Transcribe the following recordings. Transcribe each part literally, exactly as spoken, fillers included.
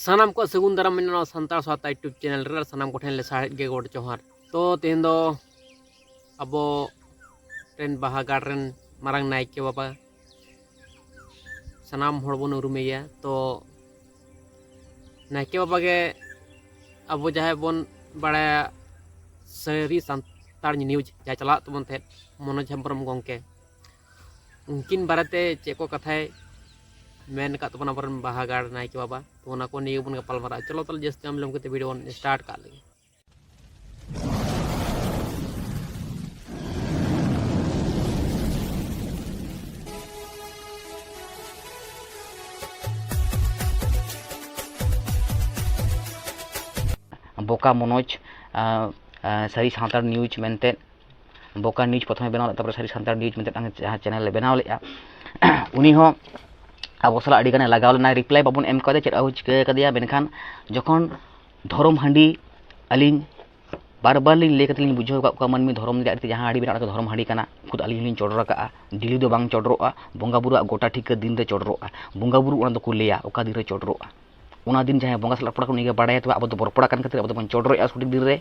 ᱥᱟᱱᱟᱢ ᱠᱚ ᱥᱟᱹᱜᱩᱱ ᱫᱟᱨᱟᱢ ᱢᱮᱱᱟᱜᱼᱟ ᱱᱚᱣᱟ ᱥᱟᱱᱛᱟᱲ ᱥᱟᱶᱛᱟ YouTube ᱪᱮᱱᱮᱞ ᱨᱮ᱾ ᱟᱨ ᱥᱟᱱᱟᱢ ᱠᱚᱴᱷᱮᱱ ᱞᱮᱥᱟᱲᱦᱮᱫ ᱜᱮ ᱜᱚᱰ ᱡᱚᱦᱟᱨ᱾ ᱛᱚ ᱛᱮᱦᱮᱧ ᱫᱚ ᱟᱵᱚ ᱨᱮᱱ ᱵᱟᱦᱟ ᱜᱟᱲ ᱨᱮᱱ ᱢᱟᱨᱟᱝ ᱱᱟᱭᱠᱮ ᱵᱟᱵᱟ, ᱥᱟᱱᱟᱢ ᱦᱚᱲ ᱵᱚᱱ ᱩᱨᱩᱢᱮᱭᱟ᱾ ᱛᱚ ᱱᱟᱭᱠᱮ ᱵᱟᱵᱟ ᱜᱮ ᱟᱵᱚ ᱡᱟᱦᱟᱸᱭ ᱵᱚᱱ ᱵᱟᱲᱟᱭᱟ ᱥᱟᱹᱨᱤ ᱥᱟᱱᱛᱟᱲ ᱱᱤᱭᱩᱡᱽ ᱡᱟᱦᱟᱸ ᱪᱟᱞᱟᱜ ᱛᱟᱵᱚᱱ ᱛᱟᱦᱮᱸᱫ ᱢᱚᱱᱳᱡᱽ ᱦᱮᱢᱵᱨᱚᱢ ᱜᱚᱢᱠᱮ, ᱩᱱᱠᱤᱱ ᱵᱟᱨᱮᱛᱮ ᱪᱮᱫ ᱠᱚ ᱠᱟᱛᱷᱟᱭ ᱢᱮᱱ ᱟᱠᱟᱫ ᱛᱟᱵᱚᱱᱟ ᱟᱵᱚᱨᱮᱱ ᱵᱟᱦᱟ ᱜᱟᱲ ᱱᱟᱭᱠᱮ ᱵᱟᱵᱟ᱾ ᱛᱚ ᱚᱱᱟ ᱠᱚ ᱱᱤᱭᱮ ᱜᱮᱵᱚᱱ ᱜᱟᱯᱟᱞ ᱢᱟᱨᱟᱜᱼᱟ᱾ ᱪᱚᱞᱚ ᱛᱟᱦᱚᱞᱮ ᱡᱟᱹᱥᱛᱤ ᱵᱟᱝ ᱵᱤᱞᱚᱢ ᱠᱟᱛᱮ ᱵᱷᱤᱰᱤᱭᱳ ᱵᱚᱱ ᱥᱴᱟᱨᱴ ᱠᱟᱜ ᱞᱮᱜᱮ᱾ ᱵᱚᱠᱟ ᱢᱚᱱᱳᱡᱽ, ᱟᱸ, ᱟᱸ, ᱥᱟᱹᱨᱤ ᱥᱟᱱᱛᱟᱲ ᱱᱤᱭᱩᱡᱽ ᱢᱮᱱᱛᱮ ᱵᱚᱠᱟ ᱱᱤᱭᱩᱡᱽ ᱯᱨᱚᱛᱷᱚᱢᱮ ᱵᱮᱱᱟᱣ ᱞᱮᱫ, ᱛᱟᱨᱯᱚᱨᱮ ᱥᱟᱹᱨᱤ ᱥᱟᱱᱛᱟᱲ ᱱᱤᱭᱩᱡᱽ ᱢᱮᱱᱛᱮ ᱡᱟᱦᱟᱸ ᱪᱮᱱᱮᱞ ᱞᱮ ᱵᱮᱱᱟᱣ ᱞᱮᱫᱼᱟ, ᱩᱱᱤ ᱦᱚᱸ ᱟᱵᱚ ᱥᱟᱞᱟᱜ ᱟᱹᱰᱤ ᱜᱟᱱᱮ ᱞᱟᱜᱟᱣ ᱞᱮᱱᱟ᱾ ᱨᱤᱯᱞᱟᱭ ᱵᱟᱵᱚᱱ ᱮᱢ ᱠᱟᱣᱫᱮᱭᱟ, ᱪᱮᱫ ᱦᱚᱸ ᱪᱤᱠᱟᱹ ᱠᱟᱫᱮᱭᱟ᱾ ᱢᱮᱱᱠᱷᱟᱱ ᱡᱚᱠᱷᱚᱱ ᱫᱷᱚᱨᱚᱢ ᱦᱟᱺᱰᱤ ᱟᱹᱞᱤᱧ ᱵᱟᱨ ᱵᱟᱨ ᱞᱤᱧ ᱞᱟᱹᱭ ᱠᱟᱛᱮ ᱞᱤᱧ ᱵᱩᱡᱷᱟᱹᱣ ᱟᱠᱟᱫ ᱠᱚᱣᱟ, ᱢᱟᱹᱱᱢᱤ ᱫᱷᱚᱨᱚᱢ ᱨᱮᱭᱟᱜ ᱟᱹᱨᱤᱛᱮ ᱡᱟᱦᱟᱸ ᱦᱟᱺᱰᱤ ᱵᱮᱱᱟᱣ ᱠᱟᱛᱮ ᱫᱷᱚᱨᱚᱢ ᱦᱟᱺᱰᱤ ᱠᱟᱱᱟ, ᱠᱷᱩᱫ ᱟᱹᱞᱤᱧ ᱦᱚᱸᱞᱤᱧ ᱪᱚᱰᱚᱨ ᱟᱠᱟᱫᱼᱟ᱾ ᱰᱮᱞᱤ ᱫᱚ ᱵᱟᱝ ᱪᱚᱰᱚᱨᱚᱜᱼᱟ, ᱵᱚᱸᱜᱟ ᱵᱩᱨᱩᱣᱟᱜ ᱜᱚᱴᱟ ᱴᱷᱤᱠᱟᱹ ᱫᱤᱱ ᱨᱮ ᱪᱚᱰᱚᱨᱚᱜᱼᱟ᱾ ᱵᱚᱸᱜᱟ ᱵᱩᱨᱩ ᱚᱱᱟ ᱫᱚᱠᱚ ᱞᱟᱹᱭᱟ ᱚᱠᱟ ᱫᱤᱱ ᱨᱮ ᱪᱚᱰᱚᱨᱚᱜᱼᱟ᱾ ᱚᱱᱟ ᱫᱤᱱ ᱡᱟᱦᱟᱸᱭ ᱵᱚᱸᱜᱟ ᱥᱟᱞᱟᱜ ᱨᱚᱯᱚᱲ ᱠᱟᱱᱟ ᱩᱱᱤᱜᱮ ᱵᱟᱲᱟᱭᱟ, ᱛᱚᱵᱮ ᱟᱵᱚ ᱫᱚ ᱨᱚᱯᱚᱲ ᱟᱠᱟᱱ ᱠᱷᱟᱹᱛᱤᱨ ᱟᱵᱚ ᱫᱚᱵᱚᱱ ᱪᱚᱰᱚᱨᱮᱜᱼᱟ ᱥᱚᱴᱷᱤᱠ ᱫᱤᱱ ᱨᱮ᱾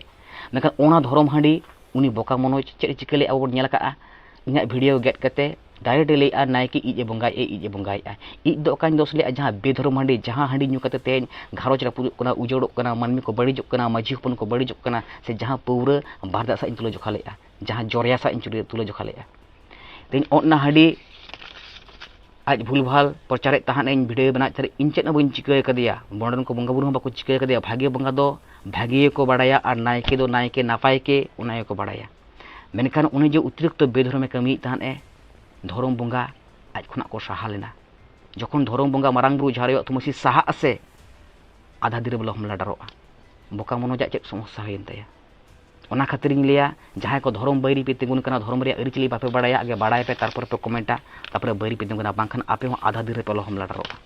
ᱢᱮᱱᱠᱷᱟᱱ ᱚᱱᱟ ᱫᱷᱚᱨᱚᱢ ᱦᱟᱺᱰᱤ ᱩᱱᱤ ᱵᱚᱠᱟ ᱢᱚᱱᱳᱡᱽ ᱪᱮᱫ ᱮ ᱪᱤᱠᱟᱹ ᱞᱮᱫᱼᱟ ᱟᱵᱚ ᱵᱚᱱ ᱧᱮᱞ ᱟᱠᱟᱫᱼᱟ᱾ ᱤᱧᱟᱹᱜ ᱵᱷᱤᱰᱤᱭᱳ ᱜᱮᱫ ᱠᱟᱛᱮ ᱰᱟᱭᱨᱮᱠᱴ ᱮ ᱞᱟᱹᱭᱮᱫᱼᱟ, "ᱱᱟᱭᱠᱮ ᱤᱡ ᱮ ᱵᱚᱸᱜᱟᱭᱮᱫᱼᱟ, ᱤᱡ ᱮ ᱵᱚᱸᱜᱟᱭᱮᱫᱼᱟ᱾" ᱤᱡ ᱫᱚ ᱚᱠᱟᱧ ᱫᱳᱥ ᱞᱮᱫᱼᱟ? ᱡᱟᱦᱟᱸ ᱵᱮᱫᱷᱚᱨᱚᱢ ᱦᱟᱺᱰᱤ, ᱡᱟᱦᱟᱸ ᱦᱟᱺᱰᱤ ᱧᱩ ᱠᱟᱛᱮ ᱛᱮᱦᱮᱧ ᱜᱷᱟᱨᱚᱸᱡᱽ ᱨᱟᱹᱯᱩᱫᱚᱜ ᱠᱟᱱᱟ, ᱩᱡᱟᱹᱲᱚᱜ ᱠᱟᱱᱟ, ᱢᱟᱹᱱᱢᱤ ᱠᱚ ᱵᱟᱹᱲᱤᱡᱚᱜ ᱠᱟᱱᱟ, ᱢᱟᱹᱡᱷᱤ ᱦᱚᱯᱚᱱ ᱠᱚ ᱵᱟᱹᱲᱤᱡᱚᱜ ᱠᱟᱱᱟ, ᱥᱮ ᱡᱟᱦᱟᱸ ᱯᱟᱹᱣᱨᱟᱹ ᱵᱟᱨ ᱫᱟᱜ ᱥᱟᱜ ᱤᱧ ᱛᱩᱞᱟᱹ ᱡᱚᱠᱷᱟ ᱞᱮᱫᱼᱟ, ᱡᱟᱦᱟᱸ ᱡᱚᱨᱭᱟ ᱥᱟᱜ ᱤᱧ ᱪᱩᱞᱟᱹ-, ᱛᱩᱞᱟᱹ ᱡᱚᱠᱷᱟ ᱞᱮᱫᱼᱟ, ᱛᱮᱦᱮᱧ ᱚᱱᱟ ᱦᱟᱺᱰᱤ ᱟᱡ ᱵᱷᱩᱞᱵᱷᱟᱞ ᱯᱨᱚᱪᱟᱨᱮᱫ ᱛᱟᱦᱮᱸᱫ, ᱤᱧ ᱵᱷᱤᱰᱤᱭᱳ ᱵᱮᱱᱟᱣᱮᱫ ᱛᱟᱦᱮᱸᱫ, ᱤᱧ ᱪᱮᱫ ᱦᱚᱸ ᱵᱟᱹᱧ ᱪᱤᱠᱟᱹ ᱟᱠᱟᱫᱮᱭᱟ᱾ ᱵᱚᱸᱰᱮᱱ ᱠᱚ ᱵᱚᱸᱜᱟ ᱵᱩᱨᱩ ᱦᱚᱸ ᱵᱟᱠᱚ ᱪᱤᱠᱟᱹ ᱟᱠᱟᱫᱮᱭᱟ᱾ ᱵᱷᱟᱜᱮ ᱵᱚᱸᱜᱟ ᱫᱚ ᱵᱷᱟᱜᱮ ᱜᱮᱠᱚ ᱵᱟᱲᱟᱭᱟ, ᱟᱨ ᱱᱟᱭᱠᱮ ᱫᱚ ᱱᱟᱭᱠᱮ ᱱᱟᱯᱟᱭ ᱜᱮ ᱚᱱᱟ ᱜᱮᱠᱚ ᱵᱟᱲᱟᱭᱟ᱾ ᱢᱮᱱᱠᱷᱟᱱ ᱩᱱᱤ ᱡᱮ ᱚᱛᱤᱨᱤᱠᱛᱚ ᱵᱮᱫᱷᱚᱨᱚᱢᱮ ᱠᱟᱹᱢᱤᱭᱮᱫ ᱛᱟᱦᱮᱸᱫ ᱮ, ᱫᱷᱚᱨᱚᱢ ᱵᱚᱸᱜᱟ ᱟᱡ ᱠᱷᱚᱱᱟᱜ ᱠᱚ ᱥᱟᱦᱟ ᱞᱮᱱᱟ᱾ ᱡᱚᱠᱷᱚᱱ ᱫᱷᱚᱨᱚᱢ ᱵᱚᱸᱜᱟ ᱢᱟᱨᱟᱝ ᱵᱩᱨᱩ ᱡᱟᱦᱮᱨ ᱟᱭᱳᱣᱟᱜ ᱛᱷᱩᱢᱟᱹᱥᱤ ᱥᱟᱦᱟᱜ ᱟᱥᱮ, ᱟᱫᱷᱟ ᱫᱤᱱ ᱨᱮ ᱵᱚᱞᱮ ᱦᱚᱢᱞᱟ ᱰᱟᱨᱚᱜᱼᱟ᱾ ᱵᱚᱠᱟ ᱢᱚᱱᱳᱡᱟᱜ ᱪᱮᱫ ᱥᱚᱢᱚᱥᱥᱟ ᱦᱩᱭᱮᱱ ᱛᱟᱭᱟ? ᱚᱱᱟ ᱠᱷᱟᱹᱛᱤᱨᱤᱧ ᱞᱟᱹᱭᱟ, ᱡᱟᱦᱟᱸᱭ ᱠᱚ ᱫᱷᱚᱨᱚᱢ ᱵᱟᱹᱭᱨᱤ ᱯᱮ ᱛᱤᱸᱜᱩᱱ ᱠᱟᱱᱟ, ᱫᱷᱚᱨᱚᱢ ᱨᱮᱭᱟᱜ ᱟᱹᱨᱤᱪᱟᱹᱞᱤ ᱵᱟᱯᱮ ᱵᱟᱲᱟᱭᱟ, ᱟᱜᱮ ᱵᱟᱲᱟᱭ ᱯᱮ, ᱛᱟᱨᱯᱚᱨᱮ ᱯᱮ ᱠᱚᱢᱮᱱᱴᱟ, ᱛᱟᱨᱯᱚᱨᱮ ᱵᱟᱹᱭᱨᱤ ᱯᱮ ᱛᱤᱸᱜᱩᱱᱟ, ᱵᱟᱝᱠᱷᱟᱱ ᱟᱯᱮ ᱦᱚᱸ ᱟᱫᱷᱟ ᱫᱤᱱ ᱨᱮᱯᱮ ᱞᱚᱦᱚᱢ ᱞᱟᱰᱟᱨᱚᱜᱼᱟ᱾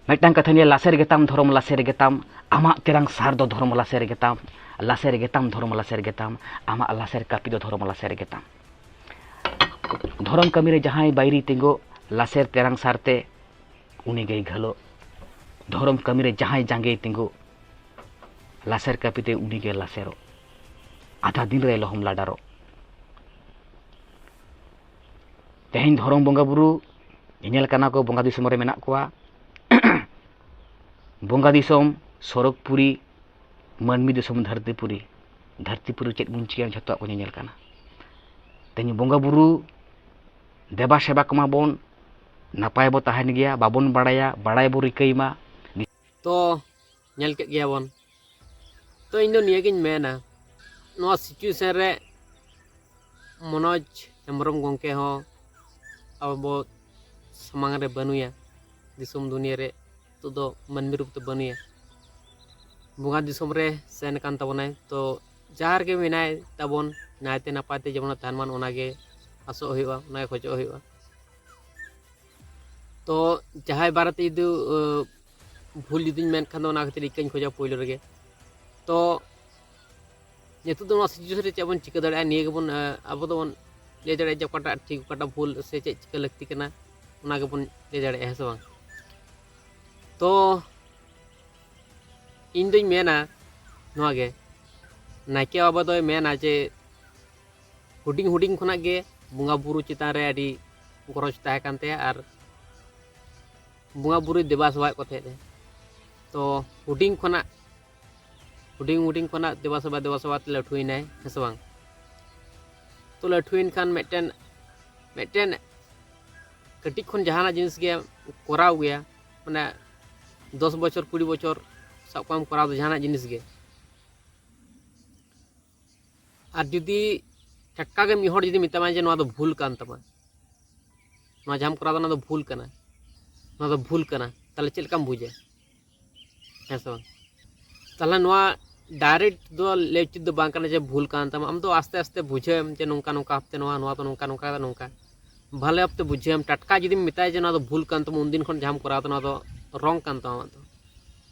ᱢᱤᱫᱴᱟᱝ ᱠᱟᱛᱷᱟᱧ ᱞᱟᱹᱭᱟ, ᱞᱟᱥᱮᱨ ᱜᱮᱛᱟᱢ ᱫᱷᱚᱨᱚᱢ, ᱞᱟᱥᱮᱨ ᱜᱮᱛᱟᱢ, ᱟᱢᱟᱜ ᱛᱮᱨᱟᱝ ᱥᱟᱨ ᱫᱚ ᱫᱷᱚᱨᱚᱢ ᱞᱟᱥᱮᱨ ᱜᱮᱛᱟᱢ, ᱞᱟᱥᱮᱨ ᱜᱮᱛᱟᱢ ᱫᱷᱚᱨᱚᱢ, ᱞᱟᱥᱮᱨ ᱜᱮᱛᱟᱢ, ᱟᱢᱟᱜ ᱞᱟᱥᱮᱨ ᱠᱟᱹᱯᱤ ᱫᱚ ᱫᱷᱚᱨᱚᱢ ᱞᱟᱥᱮᱨ ᱜᱮᱛᱟᱢ᱾ ᱫᱷᱚᱨᱚᱢ ᱠᱟᱹᱢᱤ ᱨᱮ ᱡᱟᱦᱟᱸᱭ ᱵᱟᱹᱭᱨᱤ ᱛᱤᱸᱜᱩ, ᱞᱟᱥᱮᱨ ᱛᱮᱨᱟᱝ ᱥᱟᱨᱛᱮ ᱩᱱᱤ ᱜᱮᱭ ᱜᱷᱟᱹᱞᱚᱜ᱾ ᱫᱷᱚᱨᱚᱢ ᱠᱟᱹᱢᱤ ᱨᱮ ᱡᱟᱦᱟᱸᱭ ᱡᱟᱸᱜᱮᱭ ᱛᱤᱸᱜᱩ, ᱞᱟᱥᱮᱨ ᱠᱟᱹᱯᱤ ᱛᱮ ᱩᱱᱤ ᱜᱮ ᱞᱟᱥᱮᱨᱚᱜ, ᱟᱫᱷᱟ ᱫᱤᱱ ᱨᱮ ᱞᱚᱦᱚᱢ ᱞᱟᱰᱟᱨᱚᱜ᱾ ᱛᱮᱦᱮᱧ ᱫᱷᱚᱨᱚᱢ ᱵᱚᱸᱜᱟ ᱵᱩᱨᱩ ᱧᱮᱧᱮᱞ ᱠᱟᱱᱟ ᱠᱚ, ᱵᱚᱸᱜᱟ ᱫᱤᱥᱚᱢ ᱨᱮ ᱢᱮᱱᱟᱜ ᱠᱚᱣᱟ᱾ ᱵᱚᱸᱜᱟ ᱫᱤᱥᱚᱢ ᱥᱚᱨᱚᱜᱽᱯᱩᱨᱤ, ᱢᱟᱹᱱᱢᱤ ᱫᱤᱥᱚᱢ ᱫᱷᱟᱹᱨᱛᱤᱯᱩᱨᱤ, ᱫᱷᱟᱹᱨᱛᱤᱯᱩᱨᱤ ᱪᱮᱫ ᱵᱚᱱ ᱪᱤᱠᱟᱹᱭᱟ, ᱡᱷᱚᱛᱚᱣᱟᱜ ᱠᱚ ᱧᱮᱧᱮᱞ ᱠᱟᱱᱟ᱾ ᱛᱮᱦᱮᱧ ᱵᱚᱸᱜᱟ ᱵᱩᱨᱩ ᱫᱮᱵᱟ ᱥᱮᱵᱟ ᱠᱚᱢᱟ ᱵᱚᱱ, ᱱᱟᱯᱟᱭ ᱵᱚ ᱛᱟᱦᱮᱱ ᱜᱮᱭᱟ, ᱵᱟᱵᱚᱱ ᱵᱟᱲᱟᱭᱟ, ᱵᱟᱲᱟᱭ ᱵᱚ ᱨᱤᱠᱟᱹᱭ ᱢᱟ᱾ ᱛᱚ, ᱧᱮᱞ ᱠᱮᱫ ᱜᱮᱭᱟ ᱵᱚᱱ᱾ ᱛᱚ, ᱤᱧ ᱫᱚ ᱱᱤᱭᱟᱹᱜᱤᱧ ᱢᱮᱱᱟ, ᱱᱚᱣᱟ situation ᱨᱮ ᱢᱚᱱᱳᱡᱽ ᱦᱮᱢᱵᱨᱚᱢ ᱜᱚᱢᱠᱮ ᱦᱚᱸ ᱟᱵᱚ ᱥᱟᱢᱟᱝ ᱨᱮ ᱵᱟᱹᱱᱩᱭᱟ, ᱫᱤᱥᱚᱢ ᱫᱩᱱᱤᱭᱟᱹ ᱨᱮ ᱱᱤᱛᱚᱜ ᱫᱚ ᱢᱟᱹᱱᱢᱤ ᱨᱩᱯ ᱛᱮ ᱵᱟᱹᱱᱩᱭᱟ, ᱵᱚᱸᱜᱟ ᱫᱤᱥᱚᱢ ᱨᱮ ᱥᱮᱱ ᱟᱠᱟᱱ ᱛᱟᱵᱚᱱᱟᱭ᱾ ᱛᱚ, ᱡᱟᱦᱟᱸ ᱨᱮᱜᱮ ᱢᱮᱱᱟᱭ ᱛᱟᱵᱚᱱ, ᱱᱟᱭᱛᱮ ᱱᱟᱯᱟᱭ ᱛᱮ ᱡᱮᱢᱚᱱ ᱛᱟᱦᱮᱱ ᱢᱟ, ᱚᱱᱟᱜᱮ ᱟᱥᱚᱜ ᱦᱩᱭᱩᱜᱼᱟ, ᱚᱱᱟᱜᱮ ᱠᱷᱚᱡᱚᱜ ᱦᱩᱭᱩᱜᱼᱟ᱾ ᱛᱚ, ᱡᱟᱦᱟᱸᱭ ᱵᱟᱨᱮᱛᱮ ᱡᱩᱫᱤ, ᱟᱹ, ᱵᱷᱩᱞ ᱡᱩᱫᱤᱧ ᱢᱮᱱ ᱠᱷᱟᱱ ᱫᱚ, ᱚᱱᱟ ᱠᱷᱟᱹᱛᱤᱨ ᱤᱠᱟᱹᱧ ᱠᱷᱚᱡᱟ ᱯᱳᱭᱞᱳ ᱨᱮᱜᱮ᱾ ᱛᱚ, ᱱᱤᱛᱚᱜ ᱫᱚ ᱱᱚᱣᱟ situation ᱨᱮ ᱪᱮᱫ ᱵᱚᱱ ᱪᱤᱠᱟᱹ ᱫᱟᱲᱮᱭᱟᱜᱼᱟ, ᱱᱤᱭᱟᱹ ᱜᱮᱵᱚᱱ, ᱟᱹ, ᱟᱵᱚ ᱫᱚᱵᱚᱱ ᱞᱟᱹᱭ ᱫᱟᱲᱮᱭᱟᱜᱼᱟ ᱡᱮ ᱚᱠᱟᱴᱟᱜ ᱴᱷᱤᱠ, ᱚᱠᱟᱴᱟᱜ ᱵᱷᱩᱞ, ᱥᱮ ᱪᱮᱫ ᱪᱤᱠᱟᱹ ᱞᱟᱹᱠᱛᱤ ᱠᱟᱱᱟ, ᱚᱱᱟ ᱜᱮᱵᱚᱱ ᱞᱟᱹᱭ ᱫᱟᱲᱮᱭᱟᱜᱼᱟ, ᱦᱮᱸ ᱥᱮ ᱵᱟᱝ? ᱛᱚ, ᱤᱧ ᱫᱩᱧ ᱢᱮᱱᱟ ᱱᱚᱣᱟ ᱜᱮ, ᱱᱟᱭᱠᱮ ᱵᱟᱵᱟ ᱫᱚᱭ ᱢᱮᱱᱟ ᱡᱮ ᱦᱩᱰᱤᱧ ᱦᱩᱰᱤᱧ ᱠᱷᱚᱱᱟᱜ ᱜᱮ ᱵᱚᱸᱜᱟ ᱵᱩᱨᱩ ᱪᱮᱛᱟᱱ ᱨᱮ ᱟᱹᱰᱤ ᱜᱚᱨᱚᱡᱽ ᱛᱟᱦᱮᱸ ᱠᱟᱱ ᱛᱟᱭᱟ ᱟᱨ ᱵᱚᱸᱜᱟ ᱵᱩᱨᱩᱭ ᱫᱮᱵᱟ ᱥᱮᱵᱟᱭᱮᱫ ᱠᱚ ᱛᱟᱦᱮᱸᱫ᱾ ᱛᱚ, ᱦᱩᱰᱤᱧ ᱠᱷᱚᱱᱟᱜ, ᱦᱩᱰᱤᱧ ᱦᱩᱰᱤᱧ ᱠᱷᱚᱱᱟᱜ ᱫᱮᱵᱟ ᱥᱮᱵᱟ, ᱫᱮᱵᱟ ᱥᱮᱵᱟ ᱛᱮ ᱞᱟᱹᱴᱷᱩᱭᱮᱱᱟᱭ, ᱦᱮᱸ ᱥᱮ ᱵᱟᱝ? ᱛᱚ, ᱞᱟᱹᱴᱷᱩᱭᱮᱱ ᱠᱷᱟᱱ ᱢᱤᱫᱴᱮᱱ, ᱢᱤᱫᱴᱮᱱ ᱠᱟᱹᱴᱤᱡ ᱠᱷᱚᱱ ᱡᱟᱦᱟᱱᱟᱜ ᱡᱤᱱᱤᱥ ᱜᱮ ᱠᱚᱨᱟᱣ ᱜᱮᱭᱟ, ᱢᱟᱱᱮ, ᱫᱚᱥ ᱵᱚᱪᱷᱚᱨ, ᱠᱩᱲᱤ ᱵᱚᱪᱷᱚᱨ ᱥᱟᱵ ᱠᱟᱜ ᱢᱮ, ᱠᱚᱨᱟᱣ ᱫᱚ ᱡᱟᱦᱟᱱᱟᱜ ᱡᱤᱱᱤᱥ ᱜᱮ, ᱟᱨ ᱡᱩᱫᱤ ᱴᱟᱴᱠᱟ ᱜᱮ ᱢᱤᱫ ᱦᱚᱲ ᱡᱩᱫᱤ ᱢᱮᱛᱟᱢᱟᱭ ᱡᱮ ᱱᱚᱣᱟ ᱫᱚ ᱵᱷᱩᱞ ᱠᱟᱱ ᱛᱟᱢᱟ, ᱱᱚᱣᱟ ᱡᱟᱦᱟᱸᱢ ᱠᱚᱨᱟᱣ ᱫᱟ, ᱱᱚᱣᱟ ᱫᱚ ᱵᱷᱩᱞ ᱠᱟᱱᱟ, ᱱᱚᱣᱟ ᱫᱚ ᱵᱷᱩᱞ ᱠᱟᱱᱟ, ᱛᱟᱦᱚᱞᱮ ᱪᱮᱫ ᱞᱮᱠᱟᱢ ᱵᱩᱡᱟ? ᱦᱮᱸ ᱥᱮ ᱵᱟᱝ? ᱛᱟᱦᱚᱞᱮ ᱱᱚᱣᱟ direct ᱫᱚ ᱞᱟᱹᱭ ᱩᱪᱤᱛ ᱫᱚ ᱵᱟᱝ ᱠᱟᱱᱟ ᱡᱮ ᱵᱷᱩᱞ ᱠᱟᱱ ᱛᱟᱢᱟ᱾ ᱟᱢ ᱫᱚ ᱟᱥᱛᱮ ᱟᱥᱛᱮ ᱵᱩᱡᱷᱟᱹᱣ ᱮᱢ ᱡᱮ ᱱᱚᱝᱠᱟ ᱱᱚᱝᱠᱟ ᱵᱷᱟᱵᱛᱮ ᱱᱚᱣᱟ, ᱱᱚᱣᱟ ᱫᱚ ᱱᱚᱝᱠᱟ ᱱᱚᱝᱠᱟ ᱱᱚᱝᱠᱟ᱾ ᱵᱷᱟᱞᱮ ᱵᱷᱟᱵᱛᱮ ᱵᱩᱡᱷᱟᱹᱣ ᱮᱢ᱾ ᱴᱟᱴᱠᱟ ᱡᱩᱫᱤᱢ ᱢᱮᱛᱟᱭᱟ ᱡᱮ ᱱᱚᱣᱟ ᱫᱚ ᱵᱷᱩᱞ ᱠᱟᱱ ᱛᱟᱢᱟ, ᱩᱱᱫᱤᱱ ᱠᱷᱚᱱ ᱡᱟᱦᱟᱸᱢ ᱠᱚᱨᱟᱣ ᱫᱟ, ᱱᱚᱣᱟ ᱫᱚ wrong ᱠᱟᱱ ᱛᱟᱢᱟ ᱟᱢᱟᱜ ᱫᱚ,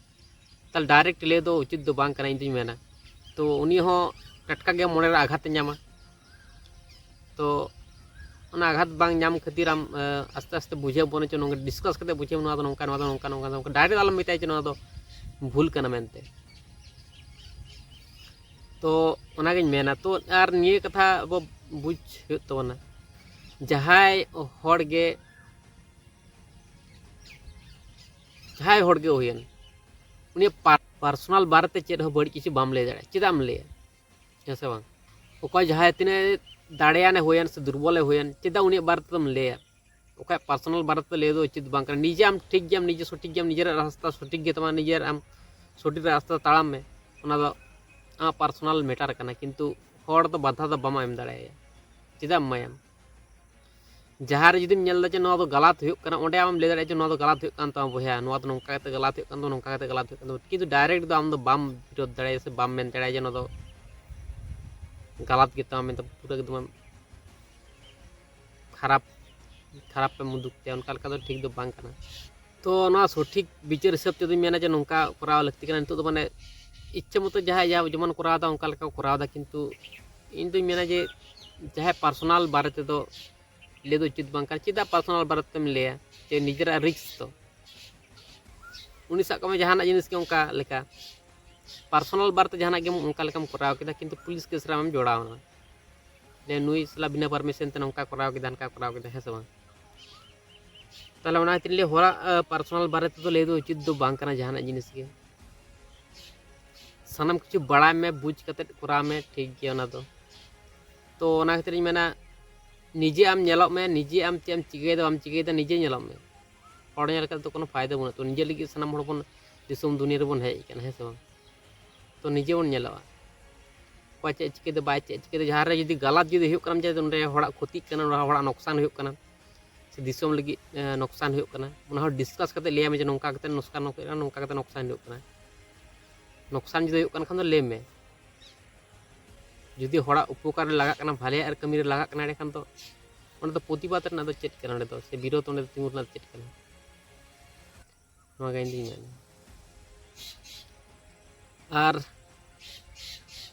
ᱛᱟᱦᱚᱞᱮ direct ᱞᱟᱹᱭ ᱫᱚ ᱩᱪᱤᱛ ᱫᱚ ᱵᱟᱝ ᱠᱟᱱᱟ, ᱤᱧ ᱫᱩᱧ ᱢᱮᱱᱟ᱾ ᱛᱚ, ᱩᱱᱤ ᱦᱚᱸ ᱴᱟᱴᱠᱟ ᱜᱮ ᱢᱚᱱᱮ ᱨᱮ ᱟᱜᱷᱟᱛ ᱮ ᱧᱟᱢᱟ᱾ ᱛᱚ, ᱚᱱᱟ ᱟᱜᱷᱟᱛ ᱵᱟᱝ ᱧᱟᱢ ᱠᱷᱟᱹᱛᱤᱨ ᱟᱢ ᱟᱥᱛᱮ ᱟᱥᱛᱮ ᱵᱩᱡᱷᱟᱹᱣ ᱵᱚᱱ ᱦᱚᱪᱚ, ᱱᱚᱝᱠᱟ ᱰᱤᱥᱠᱟᱥ ᱠᱟᱛᱮ ᱵᱩᱡᱷᱟᱹᱣ, ᱱᱚᱣᱟ ᱫᱚ ᱱᱚᱝᱠᱟ, ᱱᱚᱣᱟ ᱫᱚ ᱱᱚᱝᱠᱟ, ᱱᱚᱝᱠᱟ, ᱱᱚᱝᱠᱟ᱾ ᱰᱟᱭᱨᱮᱠᱴ ᱟᱞᱚᱢ ᱢᱮᱛᱟᱭᱟ ᱡᱮ ᱱᱚᱣᱟ ᱫᱚ ᱵᱷᱩᱞ ᱠᱟᱱᱟ ᱢᱮᱱᱛᱮ᱾ ᱛᱚ ᱚᱱᱟᱜᱤᱧ ᱢᱮᱱᱟ᱾ ᱛᱚ ᱟᱨ ᱱᱤᱭᱟᱹ ᱠᱟᱛᱷᱟ ᱟᱵᱚ ᱵᱩᱡᱽ ᱦᱩᱭᱩᱜ ᱛᱟᱵᱚᱱᱟ, ᱡᱟᱦᱟᱸᱭ ᱦᱚᱲ ᱜᱮ ᱡᱟᱦᱟᱸᱭ ᱦᱚᱲ ᱜᱮ ᱦᱩᱭᱮᱱ, ᱩᱱᱤᱭᱟᱜ ᱯᱟᱨᱥᱚᱱᱟᱞ ᱵᱟᱨᱮᱛᱮ ᱪᱮᱫ ᱦᱚᱸ ᱵᱟᱹᱲᱤᱡ ᱠᱤᱪᱷᱩ ᱵᱟᱢ ᱞᱟᱹᱭ ᱫᱟᱲᱮᱭᱟᱜᱼᱟ᱾ ᱪᱮᱫᱟᱜ ᱮᱢ ᱞᱟᱹᱭᱟ? ᱦᱮᱸ ᱥᱮ ᱵᱟᱝ? ᱚᱠᱚᱭ ᱡᱟᱦᱟᱸᱭ ᱛᱤᱱᱟᱹᱜ ᱫᱟᱲᱮᱭᱟᱱᱮ ᱦᱩᱭᱮᱱ ᱥᱮ ᱫᱩᱨᱵᱚᱞᱮ ᱦᱩᱭᱮᱱ, ᱪᱮᱫᱟᱜ ᱩᱱᱤᱭᱟᱜ ᱵᱟᱨᱮ ᱛᱮᱫᱚᱢ ᱞᱟᱹᱭᱟ? ᱚᱠᱚᱭᱟᱜ ᱯᱟᱨᱥᱚᱱᱟᱞ ᱵᱟᱨᱮ ᱛᱮ ᱞᱟᱹᱭ ᱫᱚ ᱩᱪᱤᱛ ᱵᱟᱝ ᱠᱟᱱᱟ᱾ ᱱᱤᱡᱮ ᱟᱢ ᱴᱷᱤᱠ ᱜᱮᱭᱟᱢ, ᱱᱤᱡᱮ ᱥᱚᱴᱷᱤᱠ ᱜᱮᱭᱟᱢ, ᱱᱤᱡᱮᱨᱟᱜ ᱨᱟᱥᱛᱟ ᱥᱚᱴᱷᱤᱠ ᱜᱮ ᱛᱟᱢᱟ, ᱱᱤᱡᱮᱨ ᱟᱢ ᱥᱚᱴᱷᱤᱠ ᱨᱟᱥᱛᱟ ᱛᱟᱲᱟᱢ ᱢᱮ, ᱚᱱᱟ ᱫᱚ ᱟᱢᱟᱜ ᱯᱟᱨᱥᱚᱱᱟᱞ ᱢᱮᱴᱟᱨ ᱠᱟᱱᱟ, ᱠᱤᱱᱛᱩ ᱦᱚᱲ ᱫᱚ ᱵᱟᱫᱷᱟ ᱫᱚ ᱵᱟᱢ ᱮᱢ ᱫᱟᱲᱮᱭᱟᱭᱟ᱾ ᱪᱮᱫᱟᱜ ᱮᱢ ᱮᱢᱟᱭᱟᱢ? ᱡᱟᱦᱟᱸ ᱨᱮ ᱡᱩᱫᱤᱢ ᱧᱮᱞ ᱮᱫᱟ ᱡᱮ ᱱᱚᱣᱟ ᱫᱚ ᱜᱟᱞᱟᱛ ᱦᱩᱭᱩᱜ ᱠᱟᱱᱟ, ᱚᱸᱰᱮ ᱟᱢᱮᱢ ᱞᱟᱹᱭ ᱫᱟᱲᱮᱭᱟᱜᱼᱟ ᱡᱮ ᱱᱚᱣᱟ ᱫᱚ ᱜᱟᱞᱟᱛ ᱦᱩᱭᱩᱜ ᱠᱟᱱ ᱛᱟᱢᱟ ᱵᱚᱭᱦᱟ, ᱱᱚᱣᱟ ᱫᱚ ᱱᱚᱝᱠᱟ ᱠᱟᱛᱮ ᱜᱟᱞᱟᱛ ᱦᱩᱭᱩᱜ ᱠᱟᱱ ᱛᱟᱢᱟ, ᱱᱚᱝᱠᱟ ᱠᱟᱛᱮ ᱜᱟᱞᱟᱛ ᱦᱩᱭᱩᱜ ᱠᱟᱱ ᱛᱟᱢᱟ᱾ ᱠᱤᱱᱛᱩ ᱰᱟᱭᱨᱮᱠᱴ ᱫᱚ ᱟᱢ ᱫᱚ ᱵᱟᱢ ᱵᱤᱨᱳᱫᱷ ᱫᱟᱲᱮᱭᱟᱜᱼᱟ ᱥᱮ ᱵᱟᱢ ᱢᱮᱱ ᱫᱟᱲᱮᱭᱟᱜᱼᱟ ᱡᱮ ᱱᱚᱣᱟ ᱫᱚ ᱜᱟᱞᱟᱛ ᱜᱮ ᱛᱟᱢᱟ ᱢᱮᱱᱛᱮ, ᱯᱩᱨᱟᱹ ᱮᱠᱫᱚᱢ ᱠᱷᱟᱨᱟᱯ, ᱠᱷᱟᱨᱟᱯ ᱮᱢ ᱩᱫᱩᱜ ᱛᱟᱭᱟ, ᱚᱱᱠᱟ ᱞᱮᱠᱟ ᱫᱚ ᱴᱷᱤᱠ ᱫᱚ ᱵᱟᱝ ᱠᱟᱱᱟ᱾ ᱛᱚ ᱱᱚᱣᱟ ᱥᱚᱴᱷᱤᱠ ᱵᱤᱪᱟᱹᱨ ᱦᱤᱥᱟᱹᱵ ᱛᱮᱫᱚᱧ ᱢᱮᱱᱟ ᱡᱮ ᱱᱚᱝᱠᱟ ᱠᱚᱨᱟᱣ ᱞᱟᱹᱠᱛᱤ ᱠᱟᱱᱟ᱾ ᱱᱤᱛᱚᱜ ᱫᱚ ᱢᱟᱱᱮ ᱤᱪᱪᱷᱟᱹ ᱢᱚᱛᱚ ᱡᱟᱦᱟᱸᱭ ᱡᱟᱦᱟᱸ ᱡᱮᱢᱚᱱ ᱠᱚᱨᱟᱣ ᱮᱫᱟ ᱚᱱᱠᱟ ᱞᱮᱠᱟ ᱠᱚ ᱠᱚᱨᱟᱣ ᱮᱫᱟ, ᱠᱤᱱᱛᱩ ᱤᱧ ᱫᱩᱧ ᱢᱮᱱᱟ ᱡᱮ ᱡᱟᱦᱟᱸᱭ ᱯᱟᱨᱥᱚᱱᱟᱞ ᱵᱟᱨᱮ ᱛᱮᱫᱚ ᱞᱟᱹᱭ ᱫᱚ ᱩᱪᱤᱛ ᱵᱟᱝ ᱠᱟᱱᱟ᱾ ᱪᱮᱫᱟᱜ ᱯᱟᱨᱥᱚᱱᱟᱞ ᱵᱟᱨᱮ ᱛᱮᱢ ᱞᱟᱹᱭᱟ? ᱡᱮ ᱱᱤᱡᱮᱨᱟᱜ ᱨᱤᱠᱥ ᱛᱚ, ᱩᱱᱤ ᱥᱟᱵ ᱠᱟᱜ ᱢᱮ ᱡᱟᱦᱟᱱᱟᱜ ᱡᱤᱱᱤᱥ ᱜᱮ ᱚᱱᱠᱟ ᱞᱮᱠᱟ ᱯᱟᱨᱥᱚᱱᱟᱞ ᱵᱟᱨᱮ ᱛᱮ ᱡᱟᱦᱟᱱᱟᱜ ᱜᱮᱢ ᱚᱱᱠᱟ ᱞᱮᱠᱟᱢ ᱠᱚᱨᱟᱣ ᱠᱮᱫᱟ, ᱠᱤᱱᱛᱩ ᱯᱩᱞᱤᱥ ᱠᱮᱥ ᱨᱮ ᱟᱢᱮᱢ ᱡᱚᱲᱟᱣ ᱮᱱᱟ, ᱡᱮ ᱱᱩᱭ ᱥᱟᱞᱟᱜ ᱵᱤᱱᱟᱹ ᱯᱟᱨᱢᱤᱥᱚᱱ ᱛᱮ ᱱᱚᱝᱠᱟ ᱠᱚᱨᱟᱣ ᱠᱮᱫᱟ, ᱦᱟᱱᱠᱟ ᱠᱚᱨᱟᱣ ᱠᱮᱫᱟ, ᱦᱮᱸ ᱥᱮ ᱵᱟᱝ? ᱛᱟᱦᱚᱞᱮ ᱚᱱᱟ ᱠᱷᱟᱹᱛᱤᱨ ᱞᱟᱹᱭ ᱦᱚᱲᱟᱜ ᱯᱟᱨᱥᱚᱱᱟᱞ ᱵᱟᱨᱮ ᱛᱮᱫᱚ ᱞᱟᱹᱭ ᱫᱚ ᱩᱪᱤᱛ ᱫᱚ ᱵᱟᱝ ᱠᱟᱱᱟ ᱡᱟᱦᱟᱱᱟᱜ ᱡᱤᱱᱤᱥ ᱜᱮ᱾ ᱥᱟᱱᱟᱢ ᱠᱤᱪᱷᱩ ᱵᱟᱲᱟᱭ ᱢᱮ, ᱵᱩᱡᱽ ᱠᱟᱛᱮᱫ ᱠᱚᱨᱟᱣ ᱢᱮ, ᱴᱷᱤᱠ ᱜᱮᱭᱟ ᱚᱱᱟ ᱫᱚ᱾ ᱛᱚ ᱚᱱᱟ ᱠᱷᱟᱹᱛᱤᱨ ᱤᱧ ᱢᱮᱱᱟ, ᱱᱤᱡᱮ ᱟᱢ ᱧᱮᱞᱚᱜ ᱢᱮ, ᱱᱤᱡᱮ ᱟᱢ ᱪᱮᱫ ᱮᱢ ᱪᱤᱠᱟᱹᱭᱮᱫᱟ ᱵᱟᱢ ᱪᱤᱠᱟᱹᱭᱮᱫᱟ ᱱᱤᱡᱮ ᱧᱮᱞᱚᱜ ᱢᱮ᱾ ᱦᱚᱲ ᱧᱮᱞ ᱠᱟᱛᱮ ᱫᱚ ᱠᱳᱱᱳ ᱯᱷᱟᱭᱫᱟ ᱵᱟᱹᱱᱩᱜ᱾ ᱛᱚ ᱱᱤᱡᱮ ᱞᱟᱹᱜᱤᱫ ᱥᱟᱱᱟᱢ ᱦᱚᱲ ᱵᱚᱱ ᱫᱤᱥᱚᱢ ᱫᱩᱱᱤᱭᱟᱹ ᱨᱮᱵᱚᱱ ᱦᱮᱡ ᱟᱠᱟᱱᱟ, ᱦᱮᱸ ᱥᱮ ᱵᱟᱝ? ᱛᱚ ᱱᱤᱡᱮ ᱵᱚᱱ ᱧᱮᱞᱚᱜᱼᱟ, ᱚᱠᱚᱭ ᱪᱮᱫ ᱪᱤᱠᱟᱹᱭᱮᱫᱟ ᱵᱟᱭ ᱪᱮᱫ ᱪᱤᱠᱟᱹᱭᱮᱫᱟ᱾ ᱡᱟᱦᱟᱸ ᱨᱮ ᱡᱩᱫᱤ ᱜᱟᱞᱟᱛ ᱡᱩᱫᱤ ᱦᱩᱭᱩᱜ ᱠᱟᱱᱟ, ᱡᱮ ᱚᱸᱰᱮ ᱦᱚᱲᱟᱜ ᱠᱷᱚᱛᱤᱜ ᱠᱟᱱᱟ, ᱦᱚᱲᱟᱜ ᱱᱚᱠᱥᱟᱱ ᱦᱩᱭᱩᱜ ᱠᱟᱱᱟ, ᱥᱮ ᱫᱤᱥᱚᱢ ᱞᱟᱹᱜᱤᱫ ᱱᱚᱠᱥᱟᱱ ᱦᱩᱭᱩᱜ ᱠᱟᱱᱟ, ᱚᱱᱟ ᱦᱚᱸ ᱰᱤᱥᱠᱟᱥ ᱠᱟᱛᱮ ᱞᱟᱹᱭᱟᱢ ᱡᱮ ᱱᱚᱝᱠᱟ ᱠᱟᱛᱮ ᱱᱚᱠᱥᱟᱱ ᱦᱩᱭᱩᱜ ᱠᱟᱱᱟ, ᱱᱚᱝᱠᱟ ᱠᱟᱛᱮ ᱱᱚᱠᱥᱟᱱ ᱦᱩᱭᱩᱜ ᱠᱟᱱᱟ᱾ ᱱᱚᱠᱥᱟᱱ ᱡᱩᱫᱤ ᱦᱩᱭᱩᱜ ᱠᱟᱱ ᱠᱷᱟᱱ ᱫᱚ ᱞᱟᱹᱭ ᱢᱮ᱾ ᱡᱩᱫᱤ ᱦᱚᱲᱟᱜ ᱩᱯᱚᱠᱟᱨ ᱨᱮ ᱞᱟᱜᱟᱜ ᱠᱟᱱᱟ, ᱵᱷᱟᱞᱮᱭᱟᱜ ᱨᱮ ᱠᱟᱹᱢᱤ ᱨᱮ ᱞᱟᱜᱟᱜ ᱠᱟᱱᱟ, ᱮᱸᱰᱮᱠᱷᱟᱱ ᱫᱚ ᱚᱸᱰᱮ ᱫᱚ ᱯᱨᱚᱛᱤᱵᱟᱫ ᱨᱮᱱᱟᱜ ᱫᱚ ᱪᱮᱫ ᱠᱟᱱᱟ? ᱚᱸᱰᱮ ᱫᱚ ᱥᱮ ᱵᱤᱨᱳᱫᱷ ᱚᱸᱰᱮ ᱫᱚ ᱛᱤᱸᱜᱩ ᱨᱮᱱᱟᱜ ᱫᱚ ᱪᱮᱫ ᱠᱟᱱᱟ? ᱱᱚᱣᱟ ᱜᱮ ᱤᱧ ᱫᱩᱧ ᱢᱮᱱᱟ᱾ ᱟᱨ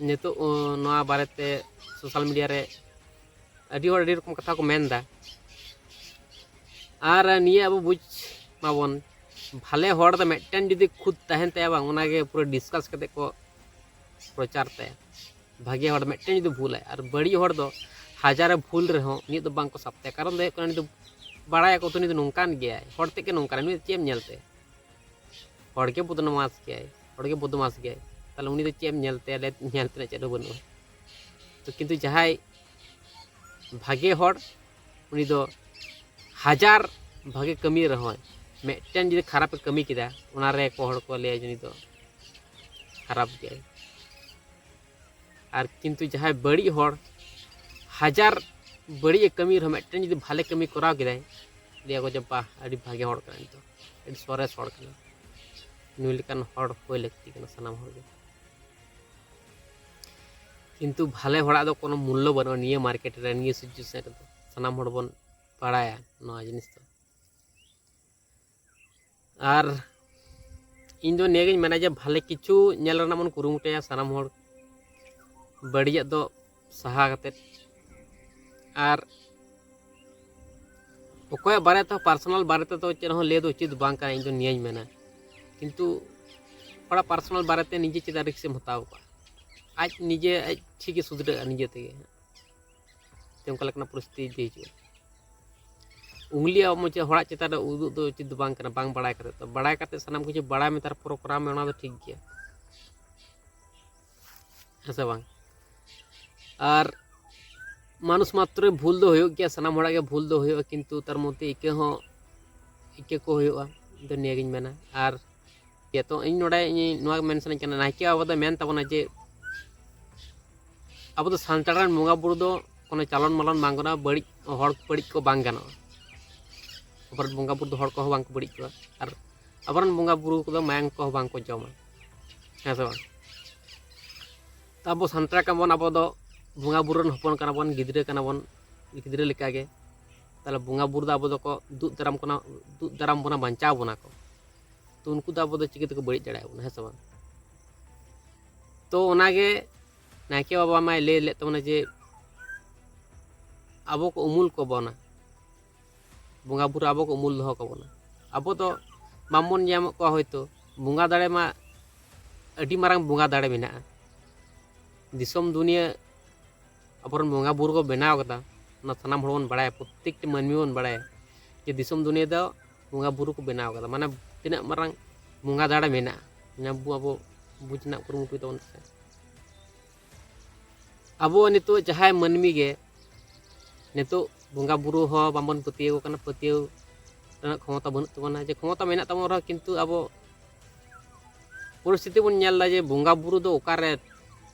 ᱱᱤᱛᱚᱜ ᱱᱚᱣᱟ ᱵᱟᱨᱮᱛᱮ ᱥᱳᱥᱟᱞ ᱢᱤᱰᱤᱭᱟ ᱨᱮ ᱟᱹᱰᱤ ᱦᱚᱲ ᱟᱹᱰᱤ ᱨᱚᱠᱚᱢ ᱠᱟᱛᱷᱟ ᱠᱚ ᱢᱮᱱᱫᱟ᱾ ᱟᱨ ᱱᱤᱭᱟᱹ ᱟᱵᱚ ᱵᱩᱡᱽ ᱢᱟᱵᱚᱱ, ᱵᱷᱟᱞᱮ ᱦᱚᱲ ᱫᱚ ᱢᱤᱫᱴᱮᱱ ᱡᱩᱫᱤ ᱠᱷᱩᱫ ᱛᱟᱦᱮᱱ ᱛᱟᱭᱟ ᱵᱟᱝ, ᱚᱱᱟᱜᱮ ᱯᱩᱨᱟᱹ ᱰᱤᱥᱠᱟᱥ ᱠᱟᱛᱮ ᱠᱚ ᱯᱨᱚᱪᱟᱨ ᱛᱟᱭᱟ᱾ ᱵᱷᱟᱜᱮ ᱦᱚᱲ ᱢᱤᱫᱴᱮᱱ ᱡᱩᱫᱤ ᱵᱷᱩᱞᱟᱭ, ᱟᱨ ᱵᱟᱹᱲᱤᱡ ᱦᱚᱲ ᱫᱚ ᱦᱟᱡᱟᱨᱮ ᱵᱷᱩᱞ ᱨᱮᱦᱚᱸ ᱩᱱᱤᱭᱟᱜ ᱫᱚ ᱵᱟᱝ ᱠᱚ ᱥᱟᱵ ᱛᱟᱭᱟ᱾ ᱠᱟᱨᱚᱱ ᱫᱚ ᱦᱩᱭᱩᱜ ᱠᱟᱱᱟ, ᱩᱱᱤ ᱫᱚ ᱵᱟᱲᱟᱭᱟᱠᱚ ᱛᱚ, ᱩᱱᱤ ᱫᱚ ᱱᱚᱝᱠᱟᱱ ᱜᱮᱭᱟᱭ, ᱦᱚᱲ ᱛᱮᱫ ᱜᱮ ᱱᱚᱝᱠᱟᱱᱟᱭ, ᱩᱱᱤ ᱫᱚ ᱪᱮᱫ ᱮᱢ ᱧᱮᱞ ᱛᱟᱭᱟ? ᱦᱚᱲ ᱜᱮ ᱵᱚᱫᱱᱟᱢᱟᱥ ᱜᱮᱭᱟᱭ, ᱦᱚᱲ ᱜᱮ ᱵᱚᱫᱢᱟᱥ ᱜᱮᱭᱟᱭ, ᱛᱟᱦᱞᱮ ᱩᱱᱤ ᱫᱚ ᱪᱮᱫ ᱮᱢ ᱧᱮᱞ ᱛᱟᱭᱟ? ᱞᱟᱹᱭ ᱧᱮᱞ ᱛᱮᱱᱟᱜ ᱪᱮᱫ ᱦᱚᱸ ᱵᱟᱹᱱᱩᱜᱼᱟ᱾ ᱛᱚ ᱠᱤᱱᱛᱩ ᱡᱟᱦᱟᱸᱭ ᱵᱷᱟᱜᱮ ᱦᱚᱲ, ᱩᱱᱤ ᱫᱚ ᱦᱟᱡᱟᱨ ᱵᱷᱟᱜᱮ ᱠᱟᱹᱢᱤ ᱨᱮᱦᱚᱸ, ᱢᱤᱫᱴᱮᱱ ᱡᱩᱫᱤ ᱠᱷᱟᱨᱟᱯᱮ ᱠᱟᱹᱢᱤ ᱠᱮᱫᱟ, ᱚᱱᱟᱨᱮ ᱠᱚ ᱦᱚᱲ ᱠᱚ ᱞᱟᱹᱭᱟ ᱡᱮ ᱩᱱᱤ ᱫᱚ ᱠᱷᱟᱨᱟᱯ ᱜᱮᱭᱟᱭ᱾ ᱟᱨ ᱠᱤᱱᱛᱩ ᱡᱟᱦᱟᱸᱭ ᱵᱟᱹᱲᱤᱡ ᱦᱚᱲ, ᱦᱟᱡᱟᱨ ᱵᱟᱹᱲᱤᱡ ᱮ ᱠᱟᱹᱢᱤ ᱨᱮᱦᱚᱸ, ᱢᱤᱫᱴᱮᱱ ᱡᱩᱫᱤ ᱵᱷᱟᱞᱮ ᱠᱟᱹᱢᱤ ᱠᱚᱨᱟᱣ ᱠᱮᱫᱟᱭ, ᱞᱟᱹᱭᱟ ᱠᱚ ᱡᱮ, "ᱵᱟᱦ, ᱟᱹᱰᱤ ᱵᱷᱟᱜᱮ ᱦᱚᱲ ᱠᱟᱱᱟᱭ, ᱱᱤᱛᱚᱜ ᱟᱹᱰᱤ ᱥᱚᱨᱮᱥ ᱦᱚᱲ ᱠᱟᱱᱟᱭ, ᱱᱩᱭ ᱞᱮᱠᱟᱱ ᱦᱚᱲ ᱦᱩᱭ ᱞᱟᱹᱠᱛᱤ ᱠᱟᱱᱟ ᱥᱟᱱᱟᱢ ᱦᱚᱲ ᱜᱮ᱾" ᱠᱤᱱᱛᱩ ᱵᱷᱟᱞᱮ ᱦᱚᱲᱟᱜ ᱫᱚ ᱠᱳᱱᱳ ᱢᱩᱞᱞᱚ ᱵᱟᱹᱱᱩᱜᱼᱟ ᱱᱤᱭᱟᱹ ᱢᱟᱨᱠᱮᱴ ᱨᱮ, ᱱᱤᱭᱟᱹ ᱥᱤᱪᱩᱭᱮᱥᱚᱱ ᱨᱮᱫᱚ᱾ ᱥᱟᱱᱟᱢ ᱦᱚᱲ ᱵᱚᱱ ᱵᱟᱲᱟᱭᱟ ᱱᱚᱣᱟ ᱡᱤᱱᱤᱥ ᱫᱚ᱾ ᱟᱨ ᱤᱧ ᱫᱚ ᱱᱤᱭᱟᱹᱜᱤᱧ ᱢᱮᱱᱟ ᱡᱮ ᱵᱷᱟᱞᱮ ᱠᱤᱪᱷᱩ ᱧᱮᱞ ᱨᱮᱱᱟᱜ ᱵᱚᱱ ᱠᱩᱨᱩᱢᱩᱴᱩᱭᱟ ᱥᱟᱱᱟᱢ ᱦᱚᱲ, ᱵᱟᱹᱲᱤᱡᱟᱜ ᱫᱚ ᱥᱟᱦᱟ ᱠᱟᱛᱮᱫ᱾ ᱟᱨ ᱚᱠᱚᱭᱟᱜ ᱵᱟᱨᱮ ᱛᱮᱦᱚᱸ, ᱯᱟᱨᱥᱚᱱᱟᱞ ᱵᱟᱨᱮ ᱛᱮᱫᱚ ᱪᱮᱫ ᱦᱚᱸ ᱞᱟᱹᱭ ᱫᱚ ᱩᱪᱤᱛ ᱵᱟᱝ ᱠᱟᱱᱟ, ᱤᱧ ᱫᱚ ᱱᱤᱭᱟᱹᱧ ᱢᱮᱱᱟ᱾ ᱠᱤᱱᱛᱩ ᱦᱚᱲᱟᱜ ᱯᱟᱨᱥᱚᱱᱟᱞ ᱵᱟᱨᱮᱛᱮ ᱱᱤᱡᱮ ᱪᱮᱫᱟᱜ ᱨᱤᱠᱥ ᱮᱢ ᱦᱟᱛᱟᱣ ᱠᱚᱣᱟ? ᱟᱡ ᱱᱤᱡᱮ ᱟᱡ ᱴᱷᱤᱠ ᱜᱮ ᱥᱩᱫᱷᱨᱟᱹᱜᱼᱟ ᱱᱤᱡᱮ ᱛᱮᱜᱮ᱾ ᱛᱮ ᱚᱱᱠᱟ ᱞᱮᱠᱟᱱᱟᱜ ᱯᱚᱨᱤᱥᱛᱷᱤᱛᱤ ᱦᱤᱡᱩᱜᱼᱟ᱾ ᱩᱝᱞᱤ ᱟᱢ ᱪᱮᱫ ᱦᱚᱲᱟᱜ ᱪᱮᱛᱟᱱ ᱨᱮ ᱩᱫᱩᱜ ᱫᱚ ᱩᱪᱤᱛ ᱫᱚ ᱵᱟᱝ ᱠᱟᱱᱟ, ᱵᱟᱝ ᱵᱟᱲᱟᱭ ᱠᱟᱛᱮ᱾ ᱛᱚ ᱵᱟᱲᱟᱭ ᱠᱟᱛᱮ ᱥᱟᱱᱟᱢ ᱠᱤᱪᱷᱩ ᱵᱟᱲᱟᱭ ᱢᱮ, ᱛᱟᱨᱯᱚᱨ ᱠᱚᱨᱟᱣ ᱢᱮ, ᱚᱱᱟ ᱫᱚ ᱴᱷᱤᱠ ᱜᱮᱭᱟ, ᱦᱮᱸ ᱥᱮ ᱵᱟᱝ? ᱟᱨ ᱢᱟᱱᱩᱥ ᱢᱟᱛᱨᱚ ᱵᱷᱩᱞ ᱫᱚ ᱦᱩᱭᱩᱜ ᱜᱮᱭᱟ, ᱥᱟᱱᱟᱢ ᱦᱚᱲᱟᱜ ᱜᱮ ᱵᱷᱩᱞ ᱫᱚ ᱦᱩᱭᱩᱜᱼᱟ, ᱠᱤᱱᱛᱩ ᱛᱟᱨ ᱢᱚᱫᱽᱫᱷᱮ ᱤᱠᱟᱹ ᱦᱚᱸ, ᱤᱠᱟᱹ ᱠᱚ ᱦᱩᱭᱩᱜᱼᱟ, ᱤᱧ ᱫᱚ ᱱᱤᱭᱟᱹᱜᱤᱧ ᱢᱮᱱᱟ᱾ ᱟᱨ ᱡᱮᱦᱮᱛᱩ ᱤᱧ ᱱᱚᱰᱮ ᱤᱧ ᱱᱚᱣᱟ ᱢᱮᱱ ᱥᱟᱱᱟᱧ ᱠᱟᱱᱟ, ᱱᱟᱭᱠᱮ ᱵᱟᱵᱟ ᱫᱚ ᱢᱮᱱ ᱛᱟᱵᱚᱱᱟ ᱡᱮ ᱟᱵᱚ ᱫᱚ ᱥᱟᱱᱛᱟᱲ ᱨᱮᱱ ᱵᱚᱸᱜᱟ ᱵᱩᱨᱩ ᱫᱚ ᱠᱳᱱᱳ ᱪᱟᱞᱚᱱ ᱢᱟᱞᱚᱱ ᱵᱟᱝ ᱜᱟᱱᱚᱜᱼᱟ, ᱵᱟᱹᱲᱤᱡ ᱦᱚᱲ ᱵᱟᱹᱲᱤᱡ ᱠᱚ ᱵᱟᱝ ᱜᱟᱱᱚᱜᱼᱟ᱾ ᱟᱵᱚᱨᱮᱱ ᱵᱚᱸᱜᱟ ᱵᱩᱨᱩ ᱫᱚ ᱦᱚᱲ ᱠᱚᱦᱚᱸ ᱵᱟᱝ ᱠᱚ ᱵᱟᱹᱲᱤᱡ ᱠᱚᱣᱟ, ᱟᱨ ᱟᱵᱚᱨᱮᱱ ᱵᱚᱸᱜᱟ ᱵᱩᱨᱩ ᱠᱚᱫᱚ ᱢᱟᱭᱟᱝ ᱠᱚᱦᱚᱸ ᱵᱟᱝ ᱠᱚ ᱡᱚᱢᱟ, ᱦᱮᱸ ᱥᱮ ᱵᱟᱝ? ᱛᱚ ᱟᱵᱚ ᱥᱟᱱᱛᱟᱲ ᱠᱟᱱᱟ ᱵᱚᱱ, ᱟᱵᱚ ᱫᱚ ᱵᱚᱸᱜᱟ ᱵᱩᱨᱩ ᱨᱮᱱ ᱦᱚᱯᱚᱱ ᱠᱟᱱᱟ ᱵᱚᱱ, ᱜᱤᱫᱽᱨᱟᱹ ᱠᱟᱱᱟ ᱵᱚᱱ, ᱜᱤᱫᱽᱨᱟᱹ ᱞᱮᱠᱟᱜᱮ᱾ ᱛᱟᱦᱚᱞᱮ ᱵᱚᱸᱜᱟ ᱵᱩᱨᱩ ᱫᱚ ᱟᱵᱚ ᱫᱚᱠᱚ ᱫᱩᱜ ᱫᱟᱨᱟᱢ ᱠᱟᱱᱟ, ᱫᱩᱜ ᱫᱟᱨᱟᱢ ᱵᱚᱱᱟ, ᱵᱟᱧᱪᱟᱣ ᱵᱚᱱᱟ ᱠᱚ᱾ ᱛᱚ ᱩᱱᱠᱩ ᱫᱚ ᱟᱵᱚ ᱫᱚ ᱪᱤᱠᱟᱹ ᱛᱮᱠᱚ ᱵᱟᱹᱲᱤᱡ ᱫᱟᱲᱮᱭᱟᱵᱚᱱᱟ, ᱦᱮᱸ ᱥᱮ ᱵᱟᱝ? ᱛᱚ ᱚᱱᱟᱜᱮ ᱱᱟᱭᱠᱮ ᱵᱟᱵᱟ ᱢᱟᱭ ᱞᱟᱹᱭ ᱞᱮᱫ ᱛᱟᱵᱚᱱᱟ ᱡᱮ ᱟᱵᱚ ᱠᱚ ᱩᱢᱩᱞ ᱠᱚ ᱵᱚᱱᱟ, ᱵᱚᱸᱜᱟ ᱵᱩᱨᱩ ᱟᱵᱚ ᱠᱚ ᱩᱢᱩᱞ ᱫᱚᱦᱚ ᱠᱟᱵᱚᱱᱟ᱾ ᱟᱵᱚ ᱫᱚ ᱵᱟᱝᱵᱚᱱ ᱧᱟᱢᱮᱫ ᱠᱚᱣᱟ ᱦᱚᱭᱛᱳ, ᱵᱚᱸᱜᱟ ᱫᱟᱲᱮ ᱢᱟ ᱟᱹᱰᱤ ᱢᱟᱨᱟᱝ ᱵᱚᱸᱜᱟ ᱫᱟᱲᱮ ᱢᱮᱱᱟᱜᱼᱟ᱾ ᱫᱤᱥᱚᱢ ᱫᱩᱱᱤᱭᱟᱹ ᱟᱵᱚᱨᱮᱱ ᱵᱚᱸᱜᱟ ᱵᱩᱨᱩ ᱠᱚ ᱵᱮᱱᱟᱣ ᱠᱟᱫᱟ, ᱚᱱᱟ ᱥᱟᱱᱟᱢ ᱦᱚᱲ ᱵᱚᱱ ᱵᱟᱲᱟᱭᱟ, ᱯᱨᱚᱛᱛᱮᱠᱴᱤ ᱢᱟᱹᱱᱢᱤ ᱵᱚᱱ ᱵᱟᱲᱟᱭᱟ ᱡᱮ ᱫᱤᱥᱚᱢ ᱫᱩᱱᱤᱭᱟᱹ ᱫᱚ ᱵᱚᱸᱜᱟ ᱵᱩᱨᱩ ᱠᱚ ᱵᱮᱱᱟᱣ ᱠᱟᱫᱟ, ᱢᱟᱱᱮ ᱛᱤᱱᱟᱹᱜ ᱢᱟᱨᱟᱝ ᱵᱚᱸᱜᱟ ᱫᱟᱲᱮ ᱢᱮᱱᱟᱜᱼᱟ, ᱚᱱᱟ ᱵᱚ-, ᱟᱵᱚ ᱵᱩᱡᱽ ᱨᱮᱱᱟᱜ ᱠᱩᱨᱩᱢᱩᱴᱩᱭ ᱛᱟᱵᱚᱱ ᱯᱮ᱾ ᱟᱵᱚ ᱱᱤᱛᱚᱜ ᱡᱟᱦᱟᱸᱭ ᱢᱟᱹᱱᱢᱤ ᱜᱮ ᱱᱤᱛᱚᱜ ᱵᱚᱸᱜᱟ ᱵᱩᱨᱩ ᱦᱚᱸ ᱵᱟᱝᱵᱚᱱ ᱯᱟᱹᱛᱭᱟᱹᱣ ᱠᱟᱱᱟ, ᱯᱟᱹᱛᱭᱟᱹᱣ ᱨᱮᱱᱟᱜ ᱠᱷᱚᱢᱚᱛᱟ ᱵᱟᱹᱱᱩᱜ ᱛᱟᱵᱚᱱᱟ, ᱡᱮ ᱠᱷᱚᱢᱚᱛᱟ ᱢᱮᱱᱟᱜ ᱛᱟᱵᱚᱱ ᱨᱮᱦᱚᱸ ᱠᱤᱱᱛᱩ ᱟᱵᱚ ᱯᱚᱨᱤᱥᱛᱷᱤᱛᱤ ᱵᱚᱱ ᱧᱮᱞ ᱮᱫᱟ ᱡᱮ ᱵᱚᱸᱜᱟ ᱵᱩᱨᱩ ᱫᱚ ᱚᱠᱟᱨᱮ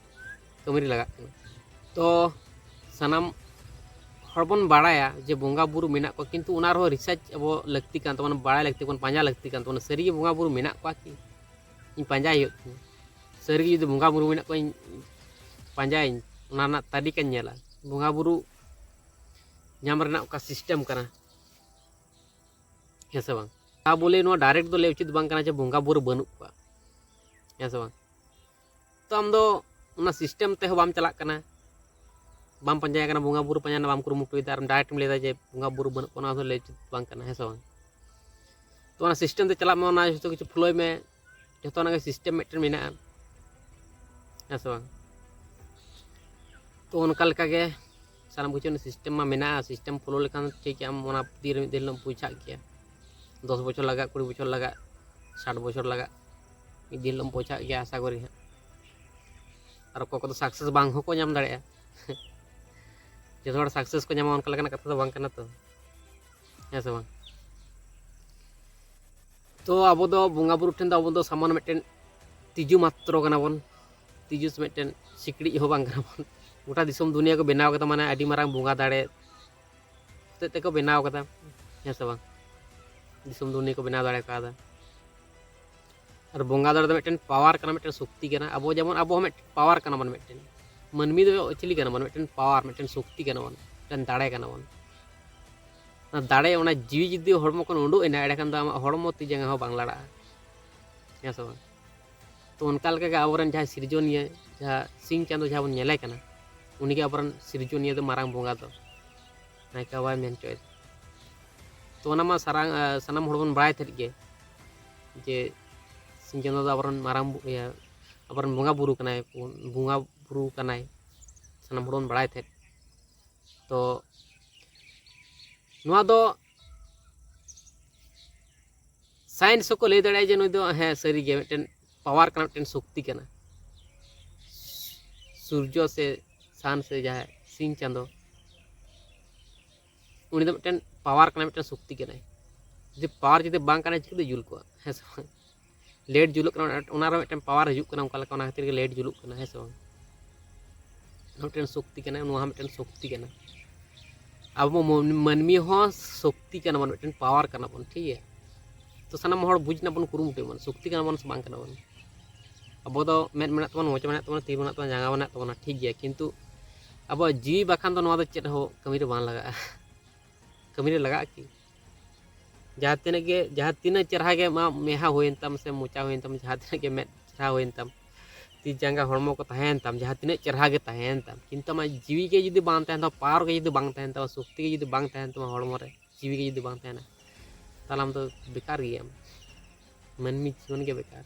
ᱠᱟᱹᱢᱤ ᱨᱮ ᱞᱟᱜᱟᱜ ᱠᱟᱱᱟ᱾ ᱛᱚ ᱥᱟᱱᱟᱢ ᱦᱚᱲ ᱵᱚᱱ ᱵᱟᱲᱟᱭᱟ ᱡᱮ ᱵᱚᱸᱜᱟ ᱵᱩᱨᱩ ᱢᱮᱱᱟᱜ ᱠᱚᱣᱟ, ᱠᱤᱱᱛᱩ ᱚᱱᱟ ᱨᱮᱦᱚᱸ ᱨᱤᱥᱟᱨᱪ ᱟᱵᱚ ᱞᱟᱹᱠᱛᱤ ᱠᱟᱱ ᱛᱟᱵᱚᱱᱟ, ᱵᱟᱲᱟᱭ ᱞᱟᱹᱠᱛᱤ, ᱵᱚᱱ ᱯᱟᱸᱡᱟ ᱞᱟᱹᱠᱛᱤ ᱠᱟᱱ ᱛᱟᱵᱚᱱᱟ, ᱥᱟᱹᱨᱤᱜᱮ ᱵᱚᱸᱜᱟ ᱵᱩᱨᱩ ᱢᱮᱱᱟᱜ ᱠᱚᱣᱟ ᱠᱤ? ᱤᱧ ᱯᱟᱸᱡᱟᱭ ᱦᱩᱭᱩᱜ ᱛᱤᱧᱟᱹ᱾ ᱥᱟᱹᱨᱤᱜᱮ ᱡᱩᱫᱤ ᱵᱚᱸᱜᱟ ᱵᱩᱨᱩ ᱢᱮᱱᱟᱜ ᱠᱚᱣᱟ, ᱤᱧ ᱯᱟᱸᱡᱟᱭᱟᱹᱧ, ᱚᱱᱟ ᱨᱮᱱᱟᱜ ᱛᱟᱹᱨᱤᱠᱟᱧ ᱧᱮᱞᱟ, ᱵᱚᱸᱜᱟ ᱵᱩᱨᱩ ᱧᱟᱢ ᱨᱮᱱᱟᱜ ᱚᱠᱟ ᱥᱤᱥᱴᱮᱢ ᱠᱟᱱᱟ, ᱦᱮᱸ ᱥᱮ ᱵᱟᱝ? ᱛᱟ ᱵᱚᱞᱮ ᱱᱚᱣᱟ ᱰᱟᱭᱨᱮᱠᱴ ᱫᱚ ᱞᱟᱹᱭ ᱩᱪᱤᱛ ᱵᱟᱝ ᱠᱟᱱᱟ ᱡᱮ ᱵᱚᱸᱜᱟ ᱵᱩᱨᱩ ᱵᱟᱹᱱᱩᱜ ᱠᱚᱣᱟ, ᱦᱮᱸ ᱥᱮ ᱵᱟᱝ? ᱛᱚ ᱟᱢ ᱫᱚ ᱚᱱᱟ ᱥᱤᱥᱴᱮᱢ ᱛᱮᱦᱚᱸ ᱵᱟᱢ ᱪᱟᱞᱟᱜ ᱠᱟᱱᱟ, ᱵᱟᱢ ᱯᱟᱸᱡᱟᱭ ᱠᱟᱱᱟ, ᱵᱚᱸᱜᱟ ᱵᱩᱨᱩ ᱯᱟᱸᱡᱟ ᱨᱮᱱᱟᱜ ᱵᱟᱢ ᱠᱩᱨᱩᱢᱩᱴᱩᱭᱮᱫᱟ, ᱟᱨ ᱰᱟᱭᱨᱮᱠᱴ ᱮᱢ ᱞᱟᱹᱭᱫᱟ ᱡᱮ ᱵᱚᱸᱜᱟ ᱵᱩᱨᱩ ᱵᱟᱹᱱᱩᱜ ᱠᱚᱣᱟ, ᱚᱱᱟ ᱫᱚ ᱞᱟᱹᱭ ᱩᱪᱤᱛ ᱵᱟᱝ ᱠᱟᱱᱟ, ᱦᱮᱸ ᱥᱮ ᱵᱟᱝ? ᱛᱚ ᱚᱱᱟ ᱥᱤᱥᱴᱮᱢ ᱛᱮ ᱪᱟᱞᱟᱜ ᱢᱮ, ᱚᱱᱟ ᱡᱚᱛᱚ ᱠᱤᱪᱷᱩ ᱯᱷᱳᱞᱳᱭ ᱢᱮ, ᱡᱚᱛᱚᱱᱟᱜ ᱜᱮ ᱥᱤᱥᱴᱮᱢ ᱢᱤᱫᱴᱮᱱ ᱢᱮᱱᱟᱜᱼᱟ, ᱦᱮᱸ ᱥᱮ ᱵᱟᱝ? ᱛᱚ ᱚᱱᱠᱟ ᱞᱮᱠᱟᱜᱮ ᱥᱟᱱᱟᱢ ᱠᱤᱪᱷᱩ ᱥᱤᱥᱴᱮᱢ ᱢᱟ ᱢᱮᱱᱟᱜᱼᱟ, ᱥᱤᱥᱴᱮᱢ ᱯᱷᱳᱞᱳ ᱞᱮᱠᱷᱟᱱ ᱴᱷᱤᱠ ᱜᱮᱭᱟ, ᱟᱢ ᱚᱱᱟ ᱫᱤᱱ ᱨᱮ ᱢᱤᱫ ᱫᱤᱱ ᱦᱤᱞᱳᱜ ᱮᱢ ᱯᱳᱣᱪᱷᱟᱜ ᱜᱮᱭᱟ, ᱫᱚᱥ ᱵᱚᱪᱷᱚᱨ ᱞᱟᱜᱟᱜ, ᱠᱩᱲᱤ ᱵᱚᱪᱷᱚᱨ ᱞᱟᱜᱟᱜ, ᱥᱟᱴ ᱵᱚᱪᱷᱚᱨ ᱞᱟᱜᱟᱜ, ᱢᱤᱫ ᱫᱤᱱ ᱦᱤᱞᱳᱜ ᱮᱢ ᱯᱳᱣᱪᱷᱟᱜ ᱜᱮᱭᱟ ᱟᱥᱟ ᱠᱚᱨᱤ ᱦᱟᱸᱜ᱾ ᱟᱨ ᱚᱠᱚᱭ ᱠᱚᱫᱚ ᱥᱟᱠᱥᱮᱥ ᱵᱟᱝ ᱦᱚᱸᱠᱚ ᱧᱟᱢ ᱫᱟᱲᱮᱭᱟᱜᱼᱟ᱾ ᱡᱚᱛᱚ ᱦᱚᱲ ᱥᱟᱠᱥᱮᱥ ᱠᱚ ᱧᱟᱢᱟ ᱚᱱᱠᱟ ᱞᱮᱠᱟᱱᱟᱜ ᱠᱟᱛᱷᱟ ᱫᱚ ᱵᱟᱝ ᱠᱟᱱᱟ ᱛᱚ, ᱦᱮᱸ ᱥᱮ ᱵᱟᱝ? ᱛᱚ ᱟᱵᱚ ᱫᱚ ᱵᱚᱸᱜᱟ ᱵᱩᱨᱩ ᱴᱷᱮᱱ ᱫᱚ ᱟᱵᱚ ᱫᱚ ᱥᱟᱢᱟᱱ ᱢᱤᱫᱴᱮᱱ ᱛᱤᱡᱩ ᱢᱟᱛᱨᱚ ᱠᱟᱱᱟ ᱵᱚᱱ, ᱛᱤᱡᱩ ᱥᱮ ᱢᱤᱫᱴᱮᱱ ᱥᱤᱠᱲᱤᱡ ᱦᱚᱸ ᱵᱟᱝ ᱠᱟᱱᱟ ᱵᱚᱱ᱾ ᱜᱚᱴᱟ ᱫᱤᱥᱚᱢ ᱫᱩᱱᱤᱭᱟᱹ ᱠᱚ ᱵᱮᱱᱟᱣ ᱠᱟᱫᱟ, ᱢᱟᱱᱮ ᱟᱹᱰᱤ ᱢᱟᱨᱟᱝ ᱵᱚᱸᱜᱟ ᱫᱟᱲᱮ ᱦᱚᱛᱮᱡ ᱛᱮᱠᱚ ᱵᱮᱱᱟᱣ ᱠᱟᱫᱟ, ᱦᱮᱸ ᱥᱮ ᱵᱟᱝ? ᱫᱤᱥᱚᱢ ᱫᱩᱱᱤᱭᱟᱹ ᱠᱚ ᱵᱮᱱᱟᱣ ᱫᱟᱲᱮ ᱠᱟᱣᱫᱟ᱾ ᱟᱨ ᱵᱚᱸᱜᱟ ᱫᱟᱲᱮ ᱫᱚ ᱢᱤᱫᱴᱮᱱ ᱯᱟᱣᱟᱨ ᱠᱟᱱᱟ, ᱢᱤᱫᱴᱮᱱ ᱥᱚᱠᱛᱤ ᱠᱟᱱᱟ᱾ ᱟᱵᱚ ᱡᱮᱢᱚᱱ, ᱟᱵᱚ ᱦᱚᱸ ᱢᱤᱫᱴᱮᱱ ᱯᱟᱣᱟᱨ ᱠᱟᱱᱟ ᱵᱚᱱ, ᱢᱤᱫᱴᱮᱱ ᱢᱟᱹᱱᱢᱤ ᱫᱚ ᱪᱤᱞᱤ ᱠᱟᱱᱟ ᱵᱚᱱ? ᱢᱤᱫᱴᱮᱱ ᱯᱟᱣᱟᱨ, ᱢᱤᱫᱴᱮᱱ ᱥᱚᱠᱛᱤ ᱠᱟᱱᱟ ᱵᱚᱱ, ᱢᱤᱫᱴᱮᱱ ᱫᱟᱲᱮ ᱠᱟᱱᱟ ᱵᱚᱱ᱾ ᱚᱱᱟ ᱫᱟᱲᱮ, ᱚᱱᱟ ᱡᱤᱣᱤ ᱡᱩᱫᱤ ᱦᱚᱲᱢᱚ ᱠᱷᱚᱱ ᱩᱰᱩᱠ ᱮᱱᱟ, ᱮᱸᱰᱮᱠᱷᱟᱱ ᱫᱚ ᱟᱢᱟᱜ ᱦᱚᱲᱢᱚ ᱛᱤ ᱡᱟᱸᱜᱟ ᱦᱚᱸ ᱵᱟᱝ ᱞᱟᱲᱟᱜᱼᱟ, ᱦᱮᱸ ᱥᱮ ᱵᱟᱝ? ᱛᱚ ᱚᱱᱠᱟ ᱞᱮᱠᱟᱜᱮ ᱟᱵᱚᱨᱮᱱ ᱡᱟᱦᱟᱸᱭ ᱥᱤᱨᱡᱚᱱᱤᱭᱟᱹ, ᱡᱟᱦᱟᱸ ᱥᱤᱧ ᱪᱟᱸᱫᱚ ᱡᱟᱦᱟᱸ ᱵᱚᱱ ᱧᱮᱞᱮ ᱠᱟᱱᱟ, ᱩᱱᱤᱜᱮ ᱟᱵᱚᱨᱮᱱ ᱥᱤᱨᱡᱚᱱᱤᱭᱟᱹ ᱫᱚ, ᱢᱟᱨᱟᱝ ᱵᱚᱸᱜᱟ ᱫᱚ᱾ ᱱᱟᱭᱠᱮ ᱵᱟᱵᱟᱭ ᱢᱮᱱ ᱦᱚᱪᱚᱭᱮᱫ᱾ ᱛᱚ ᱚᱱᱟ ᱢᱟ ᱥᱟᱨᱟᱝ ᱥᱟᱱᱟᱢ ᱦᱚᱲ ᱵᱚᱱ ᱵᱟᱲᱟᱭ ᱛᱟᱦᱮᱸᱫ ᱜᱮ, ᱡᱮ ᱥᱤᱧ ᱪᱟᱸᱫᱳ ᱫᱚ ᱟᱵᱚᱨᱮᱱ ᱢᱟᱨᱟᱝ ᱵᱩ- ᱤᱭᱟᱹ ᱟᱵᱚᱨᱮᱱ ᱵᱚᱸᱜᱟ ᱵᱩᱨᱩ ᱠᱟᱱᱟᱭ, ᱵᱚᱸᱜᱟ ᱵᱩᱨᱩ ᱠᱟᱱᱟᱭ, ᱥᱟᱱᱟᱢ ᱦᱚᱲ ᱵᱚᱱ ᱵᱟᱲᱟᱭ ᱛᱟᱦᱮᱸᱫ᱾ ᱛᱚ ᱱᱚᱣᱟ ᱫᱚ ᱥᱟᱭᱮᱱᱥ ᱦᱚᱸᱠᱚ ᱞᱟᱹᱭ ᱫᱟᱲᱮᱭᱟᱜᱼᱟ ᱡᱮ ᱱᱩᱭ ᱫᱚ, ᱦᱮᱸ, ᱥᱟᱹᱨᱤᱜᱮ ᱢᱤᱫᱴᱮᱱ ᱯᱟᱣᱟᱨ ᱠᱟᱱᱟ, ᱢᱤᱫᱴᱮᱱ ᱥᱚᱠᱛᱤ ᱠᱟᱱᱟ᱾ ᱥᱩᱨᱡᱚ ᱥᱮ ᱥᱟᱱ ᱥᱮ ᱡᱟᱦᱟᱸᱭ ᱥᱤᱧ ᱪᱟᱸᱫᱚ, ᱩᱱᱤ ᱫᱚ ᱢᱤᱫᱴᱮᱱ ᱯᱟᱣᱟᱨ ᱠᱟᱱᱟᱭ, ᱢᱤᱫᱴᱮᱱ ᱥᱚᱠᱛᱤ ᱠᱟᱱᱟᱭ᱾ ᱡᱩᱫᱤ ᱯᱟᱣᱟᱨ ᱡᱩᱫᱤ ᱵᱟᱝ ᱠᱟᱱᱟᱭ, ᱪᱤᱠᱟᱹᱛᱮ ᱡᱩᱞ ᱠᱚᱜᱼᱟ? ᱦᱮᱸ ᱥᱮ ᱵᱟᱝ? ᱞᱮᱴ ᱡᱩᱞᱩᱜ ᱠᱟᱱᱟ, ᱚᱱᱟ ᱨᱮᱦᱚᱸ ᱢᱤᱫᱴᱮᱱ ᱯᱟᱣᱟᱨ ᱦᱤᱡᱩᱜ ᱠᱟᱱᱟ, ᱚᱱᱠᱟ ᱞᱮᱠᱟ ᱚᱱᱟ ᱠᱷᱟᱹᱛᱤᱨ ᱜᱮ ᱞᱮᱴ ᱡᱩᱞᱩᱜ ᱠᱟᱱᱟ, ᱦᱮᱸ ᱥᱮ ᱵᱟᱝ? ᱚᱱᱟ ᱢᱤᱫᱴᱮᱱ ᱥᱚᱠᱛᱤ ᱠᱟᱱᱟ, ᱱᱚᱣᱟ ᱦᱚᱸ ᱢᱤᱫᱴᱮᱱ ᱥᱚᱠᱛᱤ ᱠᱟᱱᱟ᱾ ᱟᱵᱚ ᱢᱟᱹᱱ- ᱢᱟᱹᱱᱢᱤ ᱦᱚᱸ ᱥᱚᱠᱛᱤ ᱠᱟᱱᱟ ᱵᱚᱱ, ᱢᱤᱫᱴᱮᱱ ᱯᱟᱣᱟᱨ ᱠᱟᱱᱟ ᱵᱚᱱ, ᱴᱷᱤᱠ ᱜᱮᱭᱟ? ᱛᱚ ᱥᱟᱱᱟᱢ ᱦᱚᱲ ᱵᱩᱡᱽ ᱨᱮᱱᱟᱜ ᱵᱚᱱ ᱠᱩᱨᱩᱢᱩᱴᱩᱭ ᱢᱟ, ᱥᱚᱠᱛᱤ ᱠᱟᱱᱟ ᱵᱚᱱ ᱥᱮ ᱵᱟᱝ ᱠᱟᱱᱟ ᱵᱚᱱ? ᱟᱵᱚ ᱫᱚ ᱢᱮᱫ ᱢᱮᱱᱟᱜ ᱛᱟᱵᱚᱱᱟ, ᱢᱚᱪᱟ ᱢᱮᱱᱟᱜ ᱛᱟᱵᱚᱱᱟ, ᱛᱤ ᱢᱮᱱᱟᱜ ᱛᱟᱵᱚᱱᱟ, ᱡᱟᱸᱜᱟ ᱢᱮᱱᱟᱜ ᱛᱟᱵᱚᱱᱟ, ᱴᱷᱤᱠ ᱜᱮᱭᱟ, ᱠᱤᱱᱛᱩ ᱟᱵᱚᱣᱟᱜ ᱡᱤᱣᱤ ᱵᱟᱠᱷᱟᱱ ᱫᱚ ᱱᱚᱣᱟ ᱫᱚ ᱪᱮᱫ ᱦᱚᱸ ᱠᱟᱹᱢᱤ ᱨᱮ ᱵᱟᱝ ᱞᱟᱜᱟᱜᱼᱟ᱾ ᱠᱟᱹᱢᱤ ᱨᱮ ᱞᱟᱜᱟᱜᱼᱟ ᱠᱤ? ᱡᱟᱦᱟᱸ ᱛᱤᱱᱟᱹᱜ ᱜᱮ, ᱡᱟᱦᱟᱸ ᱛᱤᱱᱟᱹᱜ ᱪᱮᱨᱦᱟ ᱜᱮ ᱟᱢᱟᱜ ᱢᱮᱫᱦᱟ ᱦᱩᱭᱮᱱ ᱛᱟᱢ ᱥᱮ ᱢᱚᱪᱟ ᱦᱩᱭᱮᱱ ᱛᱟᱢ, ᱡᱟᱦᱟᱸ ᱛᱤᱱᱟᱹᱜ ᱜᱮ ᱢᱮᱫ ᱪᱮᱨᱦᱟ ᱦᱩᱭᱮᱱ ᱛᱟᱢ, ᱛᱤ ᱡᱟᱸᱜᱟ ᱦᱚᱲᱢᱚ ᱠᱚ ᱛᱟᱦᱮᱸᱭᱮᱱ ᱛᱟᱢ, ᱡᱟᱦᱟᱸ ᱛᱤᱱᱟᱹᱜ ᱪᱮᱨᱦᱟ ᱜᱮ ᱛᱟᱦᱮᱸᱭᱮᱱ ᱛᱟᱢ, ᱠᱤᱱᱛᱩ ᱟᱢᱟᱜ ᱡᱤᱣᱤ ᱜᱮ ᱡᱩᱫᱤ ᱵᱟᱝ ᱛᱟᱦᱮᱱ ᱛᱟᱢᱟ, ᱯᱟᱣᱟᱨ ᱜᱮ ᱡᱩᱫᱤ ᱵᱟᱝ ᱛᱟᱦᱮᱱ ᱛᱟᱢᱟ, ᱥᱚᱠᱛᱤ ᱜᱮ ᱡᱩᱫᱤ ᱵᱟᱝ ᱛᱟᱦᱮᱱ ᱛᱟᱢᱟ ᱦᱚᱲᱢᱚ ᱨᱮ, ᱡᱤᱣᱤ ᱜᱮ ᱡᱩᱫᱤ ᱵᱟᱝ ᱛᱟᱦᱮᱱᱟ, ᱛᱟᱦᱚᱞᱮ ᱟᱢ ᱫᱚ ᱵᱮᱠᱟᱨ ᱜᱮᱭᱟᱢ᱾ ᱢᱟᱹᱱᱢᱤ ᱡᱤᱭᱚᱱ ᱜᱮ ᱵᱮᱠᱟᱨ᱾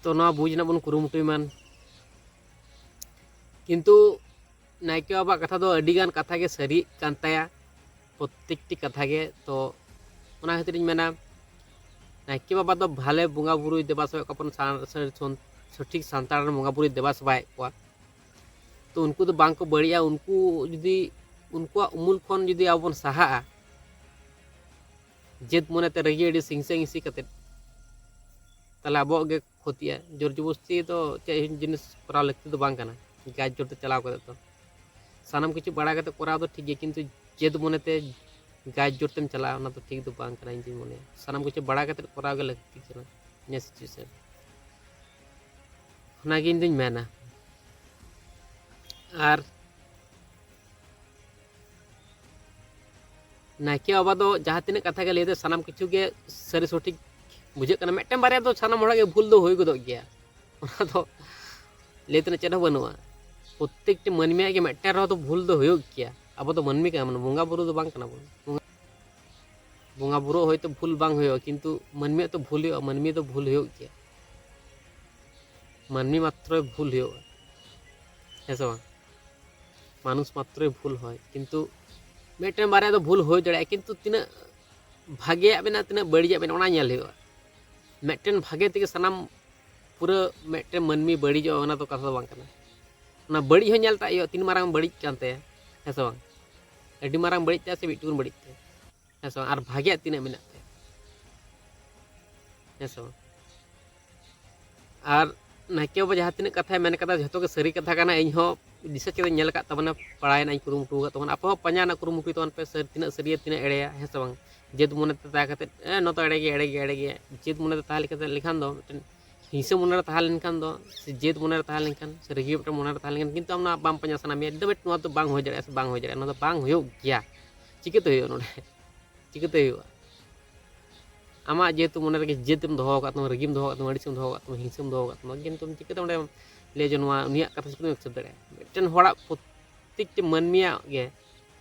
ᱛᱚ ᱱᱚᱣᱟ ᱵᱩᱡᱽ ᱨᱮᱱᱟᱜ ᱵᱚᱱ ᱠᱩᱨᱩᱢᱩᱴᱩᱭ ᱢᱟ᱾ ᱠᱤᱱᱛᱩ ᱱᱟᱭᱠᱮ ᱵᱟᱵᱟᱣᱟᱜ ᱠᱟᱛᱷᱟ ᱫᱚ ᱟᱹᱰᱤᱜᱟᱱ ᱠᱟᱛᱷᱟ ᱜᱮ ᱥᱟᱹᱨᱤᱜ ᱠᱟᱱ ᱛᱟᱭᱟ, ᱯᱨᱚᱛᱮᱠᱴᱤ ᱠᱟᱛᱷᱟ ᱜᱮ᱾ ᱛᱚ ᱚᱱᱟ ᱠᱷᱟᱹᱛᱤᱨᱤᱧ ᱢᱮᱱᱟ, ᱱᱟᱭᱠᱮ ᱵᱟᱵᱟ ᱫᱚ ᱵᱷᱟᱞᱮ ᱵᱚᱸᱜᱟ ᱵᱩᱨᱩᱭ ᱫᱮᱵᱟ ᱥᱮᱵᱟᱭᱮᱫ ᱠᱚᱣᱟ ᱵᱚᱱ, ᱥᱟ- ᱥᱟ- ᱥᱚᱱ- ᱥᱚᱴᱷᱤᱠ ᱥᱟᱱᱛᱟᱲ ᱨᱮᱱ ᱵᱚᱸᱜᱟ ᱵᱩᱨᱩᱭ ᱫᱮᱵᱟ ᱥᱮᱵᱟᱭᱮᱫ ᱠᱚᱣᱟ᱾ ᱛᱚ ᱩᱱᱠᱩ ᱫᱚ ᱵᱟᱝ ᱠᱚ ᱵᱟᱹᱲᱤᱡᱼᱟ᱾ ᱩᱱᱠᱩ ᱡᱩᱫᱤ ᱩᱱᱠᱩᱣᱟᱜ ᱩᱢᱩᱞ ᱠᱷᱚᱱ ᱡᱩᱫᱤ ᱟᱵᱚ ᱵᱚᱱ ᱥᱟᱦᱟᱜᱼᱟ, ᱡᱮᱫ ᱢᱚᱱᱮᱛᱮ ᱨᱟᱹᱜᱤ ᱟᱹᱲᱤᱥ ᱦᱤᱝᱥᱟᱹ ᱦᱤᱝᱥᱤ ᱠᱟᱛᱮᱫ, ᱛᱟᱦᱚᱞᱮ ᱟᱵᱚᱣᱟᱜ ᱜᱮ ᱠᱷᱚᱛᱤᱜᱼᱟ᱾ ᱡᱳᱨ ᱡᱚᱵᱚᱥᱛᱤ ᱫᱚ ᱪᱮᱫ ᱡᱤᱱᱤᱥ ᱠᱚᱨᱟᱣ ᱞᱟᱹᱠᱛᱤ ᱫᱚ ᱵᱟᱝ ᱠᱟᱱᱟ, ᱜᱟᱪ ᱡᱳᱨ ᱛᱮ ᱪᱟᱞᱟᱣ ᱠᱟᱛᱮᱫ ᱫᱚ᱾ ᱥᱟᱱᱟᱢ ᱠᱤᱪᱷᱩ ᱵᱟᱲᱟᱭ ᱠᱟᱛᱮᱫ ᱠᱚᱨᱟᱣ ᱫᱚ ᱴᱷᱤᱠ ᱜᱮᱭᱟ, ᱠᱤᱱᱛᱩ ᱡᱮᱫ ᱢᱚᱱᱮᱛᱮ ᱜᱟᱪ ᱡᱳᱨ ᱛᱮᱢ ᱪᱟᱞᱟᱜᱼᱟ, ᱚᱱᱟ ᱫᱚ ᱴᱷᱤᱠ ᱫᱚ ᱵᱟᱝ ᱠᱟᱱᱟ, ᱤᱧ ᱫᱩᱧ ᱢᱚᱱᱮᱭᱟ᱾ ᱥᱟᱱᱟᱢ ᱠᱤᱪᱷᱩ ᱵᱟᱲᱟᱭ ᱠᱟᱛᱮᱫ ᱠᱚᱨᱟᱣ ᱜᱮ ᱞᱟᱹᱠᱛᱤ ᱠᱟᱱᱟ ᱱᱤᱭᱟᱹ ᱥᱤᱪᱩᱭᱮᱥᱚᱱ᱾ ᱚᱱᱟᱜᱮ ᱤᱧ ᱫᱩᱧ ᱢᱮᱱᱟ᱾ ᱟᱨ ᱱᱟᱭᱠᱮ ᱵᱟᱵᱟ ᱫᱚ ᱡᱟᱦᱟᱸ ᱛᱤᱱᱟᱹᱜ ᱠᱟᱛᱷᱟ ᱜᱮ ᱞᱟᱹᱭ ᱫᱟ, ᱥᱟᱱᱟᱢ ᱠᱤᱪᱷᱩ ᱜᱮ ᱥᱟᱹᱨᱤ ᱥᱚᱴᱷᱤᱠ ᱵᱩᱡᱷᱟᱹᱜ ᱠᱟᱱᱟ᱾ ᱢᱤᱫᱴᱮᱱ ᱵᱟᱨᱭᱟ ᱫᱚ ᱥᱟᱱᱟᱢ ᱦᱚᱲᱟᱜ ᱜᱮ ᱵᱷᱩᱞ ᱫᱚ ᱦᱩᱭ ᱜᱚᱫᱚᱜ ᱜᱮᱭᱟ, ᱚᱱᱟ ᱫᱚ ᱞᱟᱹᱭ ᱛᱮᱱᱟᱜ ᱪᱮᱫ ᱦᱚᱸ ᱵᱟᱹᱱᱩᱜᱼᱟ᱾ ᱯᱨᱚᱛᱮᱠᱴᱤ ᱢᱟᱹᱱᱢᱤᱭᱟᱜ ᱜᱮ ᱢᱤᱫᱴᱮᱱ ᱨᱮᱦᱚᱸ ᱫᱚ ᱵᱷᱩᱞ ᱫᱚ ᱦᱩᱭᱩᱜ ᱜᱮᱭᱟ᱾ ᱟᱵᱚ ᱫᱚ ᱢᱟᱹᱱᱢᱤ ᱠᱟᱱᱟ ᱵᱚᱱ, ᱵᱚᱸᱜᱟ ᱵᱩᱨᱩ ᱫᱚ ᱵᱟᱝ ᱠᱟᱱᱟ ᱵᱚᱱ᱾ ᱵᱚᱸᱜᱟ ᱵᱩᱨᱩ ᱦᱚᱭᱛᱳ ᱵᱷᱩᱞ ᱵᱟᱝ ᱦᱩᱭᱩᱜᱼᱟ, ᱠᱤᱱᱛᱩ ᱢᱟᱹᱱᱢᱤᱭᱟᱜ ᱛᱚ ᱵᱷᱩᱞ ᱦᱩᱭᱩᱜᱼᱟ, ᱢᱟᱹᱱᱢᱤ ᱫᱚ ᱵᱷᱩᱞ ᱦᱩᱭᱩᱜ ᱜᱮᱭᱟ᱾ ᱢᱟᱹᱱᱢᱤ ᱢᱟᱛᱨᱚᱭ ᱵᱷᱩᱞ ᱦᱩᱭᱩᱜᱼᱟ, ᱦᱮᱸ ᱥᱮ ᱵᱟᱝ? ᱢᱟᱱᱩᱥ ᱢᱟᱛᱨᱚᱭ ᱵᱷᱩᱞ ᱦᱚᱭ, ᱠᱤᱱᱛᱩ ᱢᱤᱫᱴᱮᱱ ᱵᱟᱨᱭᱟ ᱫᱚ ᱵᱷᱩᱞ ᱦᱩᱭ ᱫᱟᱲᱮᱭᱟᱜᱼᱟ, ᱠᱤᱱᱛᱩ ᱛᱤᱱᱟᱹᱜ ᱵᱷᱟᱜᱮᱭᱟᱜ ᱢᱮᱱᱟᱜᱼᱟ, ᱛᱤᱱᱟᱹᱜ ᱵᱟᱹᱲᱤᱡᱟᱜ ᱢᱮᱱᱟᱜᱼᱟ, ᱚᱱᱟ ᱧᱮᱞ ᱦᱩᱭᱩᱜᱼᱟ᱾ ᱢᱤᱫᱴᱮᱱ ᱵᱷᱟᱜᱮ ᱛᱮᱜᱮ ᱥᱟᱱᱟᱢ ᱯᱩᱨᱟᱹ ᱢᱤᱫᱴᱮᱱ ᱢᱟᱹᱱᱢᱤ ᱵᱟᱹᱲᱤᱡᱚᱜᱼᱟ, ᱚᱱᱟ ᱫᱚ ᱠᱟᱛᱷᱟ ᱫᱚ ᱵᱟᱝ ᱠᱟᱱᱟ᱾ ᱚᱱᱟ ᱵᱟᱹᱲᱤᱡ ᱦᱚᱸ ᱧᱮᱞ ᱛᱟᱭ ᱦᱩᱭᱩᱜᱼᱟ, ᱛᱤᱱ ᱢᱟᱨᱟᱝ ᱵᱟᱹᱲᱤᱡ ᱠᱟᱱ ᱛᱟᱭᱟ, ᱦᱮᱸ ᱥᱮ ᱵᱟᱝ? ᱟᱹᱰᱤ ᱢᱟᱨᱟᱝ ᱵᱟᱹᱲᱤᱡ ᱛᱟᱭᱟ ᱥᱮ ᱢᱤᱫᱴᱩᱠᱩᱱ ᱵᱟᱹᱲᱤᱡ ᱛᱟᱭᱟ, ᱦᱮᱸ ᱥᱮ ᱵᱟᱝ? ᱟᱨ ᱵᱷᱟᱜᱮᱭᱟᱜ ᱛᱤᱱᱟᱹᱜ ᱢᱮᱱᱟᱜ ᱛᱟᱭᱟ, ᱦᱮᱸ ᱥᱮ ᱵᱟᱝ? ᱟᱨ ᱱᱟᱭᱠᱮ ᱵᱟᱵᱟ ᱡᱟᱦᱟᱸ ᱛᱤᱱᱟᱹᱜ ᱠᱟᱛᱷᱟᱭ ᱢᱮᱱ ᱠᱟᱫᱟ, ᱡᱷᱚᱛᱚ ᱜᱮ ᱥᱟᱹᱨᱤ ᱠᱟᱛᱷᱟ ᱠᱟᱱᱟ᱾ ᱤᱧ ᱦᱚᱸ ᱨᱤᱥᱟᱨᱪ ᱠᱟᱛᱮ ᱧᱮᱞ ᱟᱠᱟᱫ ᱛᱟᱵᱚᱱᱟ, ᱯᱟᱲᱟᱭᱮᱱᱟ, ᱤᱧ ᱠᱩᱨᱩᱢᱩᱴᱩ ᱟᱠᱟᱫ ᱛᱟᱵᱚᱱᱟ᱾ ᱟᱯᱮ ᱦᱚᱸ ᱯᱟᱸᱡᱟ ᱨᱮᱱᱟᱜ ᱠᱩᱨᱩᱢᱩᱴᱩᱭ ᱛᱟᱵᱚᱱ ᱯᱮ, ᱥᱟᱹᱨᱤ, ᱛᱤᱱᱟᱹᱜ ᱥᱟᱹᱨᱤᱭᱟ, ᱛᱤᱱᱟᱹᱜ ᱮᱲᱮᱭᱟ, ᱦᱮᱸ ᱥᱮ ᱵᱟᱝ? ᱡᱟᱹᱛ ᱢᱚᱱᱮ ᱛᱮ ᱛᱟᱦᱮᱸ ᱠᱟᱛᱮ, "ᱮ, ᱱᱚᱣᱟ ᱫᱚ ᱮᱲᱮ ᱜᱮᱭᱟ, ᱮᱲᱮ ᱜᱮᱭᱟ, ᱮᱲᱮ ᱜᱮᱭᱟ", ᱡᱟᱹᱛ ᱢᱚᱱᱮ ᱛᱮ ᱛᱟᱦᱮᱸ ᱞᱮᱠᱷᱟᱱ, ᱞᱮᱠᱷᱟᱱ ᱫᱚ, ᱢᱤᱫᱴᱮᱱ ᱦᱤᱝᱥᱟᱹ ᱢᱚᱱᱮ ᱨᱮ ᱛᱟᱦᱮᱸ ᱞᱮᱱᱠᱷᱟᱱ ᱫᱚ, ᱥᱮ ᱡᱟᱹᱛ ᱢᱚᱱᱮ ᱨᱮ ᱛᱟᱦᱮᱸ ᱞᱮᱱᱠᱷᱟᱱ, ᱥᱮ ᱨᱟᱹᱜᱤ ᱢᱤᱫᱴᱮᱱ ᱢᱚᱱᱮ ᱨᱮ ᱛᱟᱦᱮᱸ ᱞᱮᱱᱠᱷᱟᱱ, ᱠᱤᱱᱛᱩ ᱟᱢ ᱚᱱᱟ ᱵᱟᱢ ᱯᱟᱸᱡᱟ ᱥᱟᱱᱟ ᱢᱮᱭᱟ, ᱫᱚ ᱵᱮᱴ, ᱱᱚᱣᱟ ᱫᱚ ᱵᱟᱝ ᱦᱩᱭ ᱫᱟᱲᱮᱭᱟᱜᱼᱟ, ᱥᱮ ᱵᱟᱝ ᱦᱩᱭ ᱫᱟᱲᱮᱭᱟᱜᱼᱟ, ᱱᱚᱣᱟ ᱫᱚ ᱵᱟᱝ ᱦᱩᱭᱩᱜ ᱜᱮᱭᱟ᱾ ᱪᱤᱠᱟᱹᱛᱮ ᱦᱩᱭᱩᱜᱼᱟ ᱱᱚᱰᱮ? ᱪᱤᱠᱟᱹᱛᱮ ᱦᱩᱭᱩᱜᱼᱟ? ᱟᱢᱟᱜ ᱡᱮᱦᱮᱛᱩ ᱢᱚᱱᱮ ᱨᱮᱜᱮ ᱡᱟᱹᱛ ᱮᱢ ᱫᱚᱦᱚ ᱟᱠᱟᱫ ᱛᱟᱢᱟ, ᱨᱟᱹᱜᱤᱢ ᱫᱚᱦᱚ ᱟᱠᱟᱫ ᱛᱟᱢᱟ, ᱟᱹᱲᱤᱥᱮᱢ ᱫᱚᱦᱚ ᱟᱠᱟᱫ ᱛᱟᱢᱟ, ᱦᱤᱝᱥᱟᱹᱢ ᱫᱚᱦᱚ ᱟᱠᱟᱫ ᱛᱟᱢᱟ, ᱠᱤᱱᱛᱩ ᱪᱤᱠᱟᱹᱛᱮ ᱚᱸᱰᱮ ᱞᱟᱹᱭᱟ ᱡᱮ ᱱᱚᱣᱟ ᱩᱱᱤᱭᱟᱜ ᱠᱟᱛᱷᱟ ᱪᱤᱠᱟᱹᱛᱮᱢ ᱮᱠᱥᱮᱯᱴ ᱫᱟᱲᱮᱭᱟᱜᱼᱟ? ᱢᱤᱫᱴᱮᱱ ᱦᱚᱲᱟᱜ ᱯᱨᱚᱛᱛᱮᱠᱴᱤ ᱢᱟᱹᱱᱢᱤᱭᱟᱜ ᱜᱮ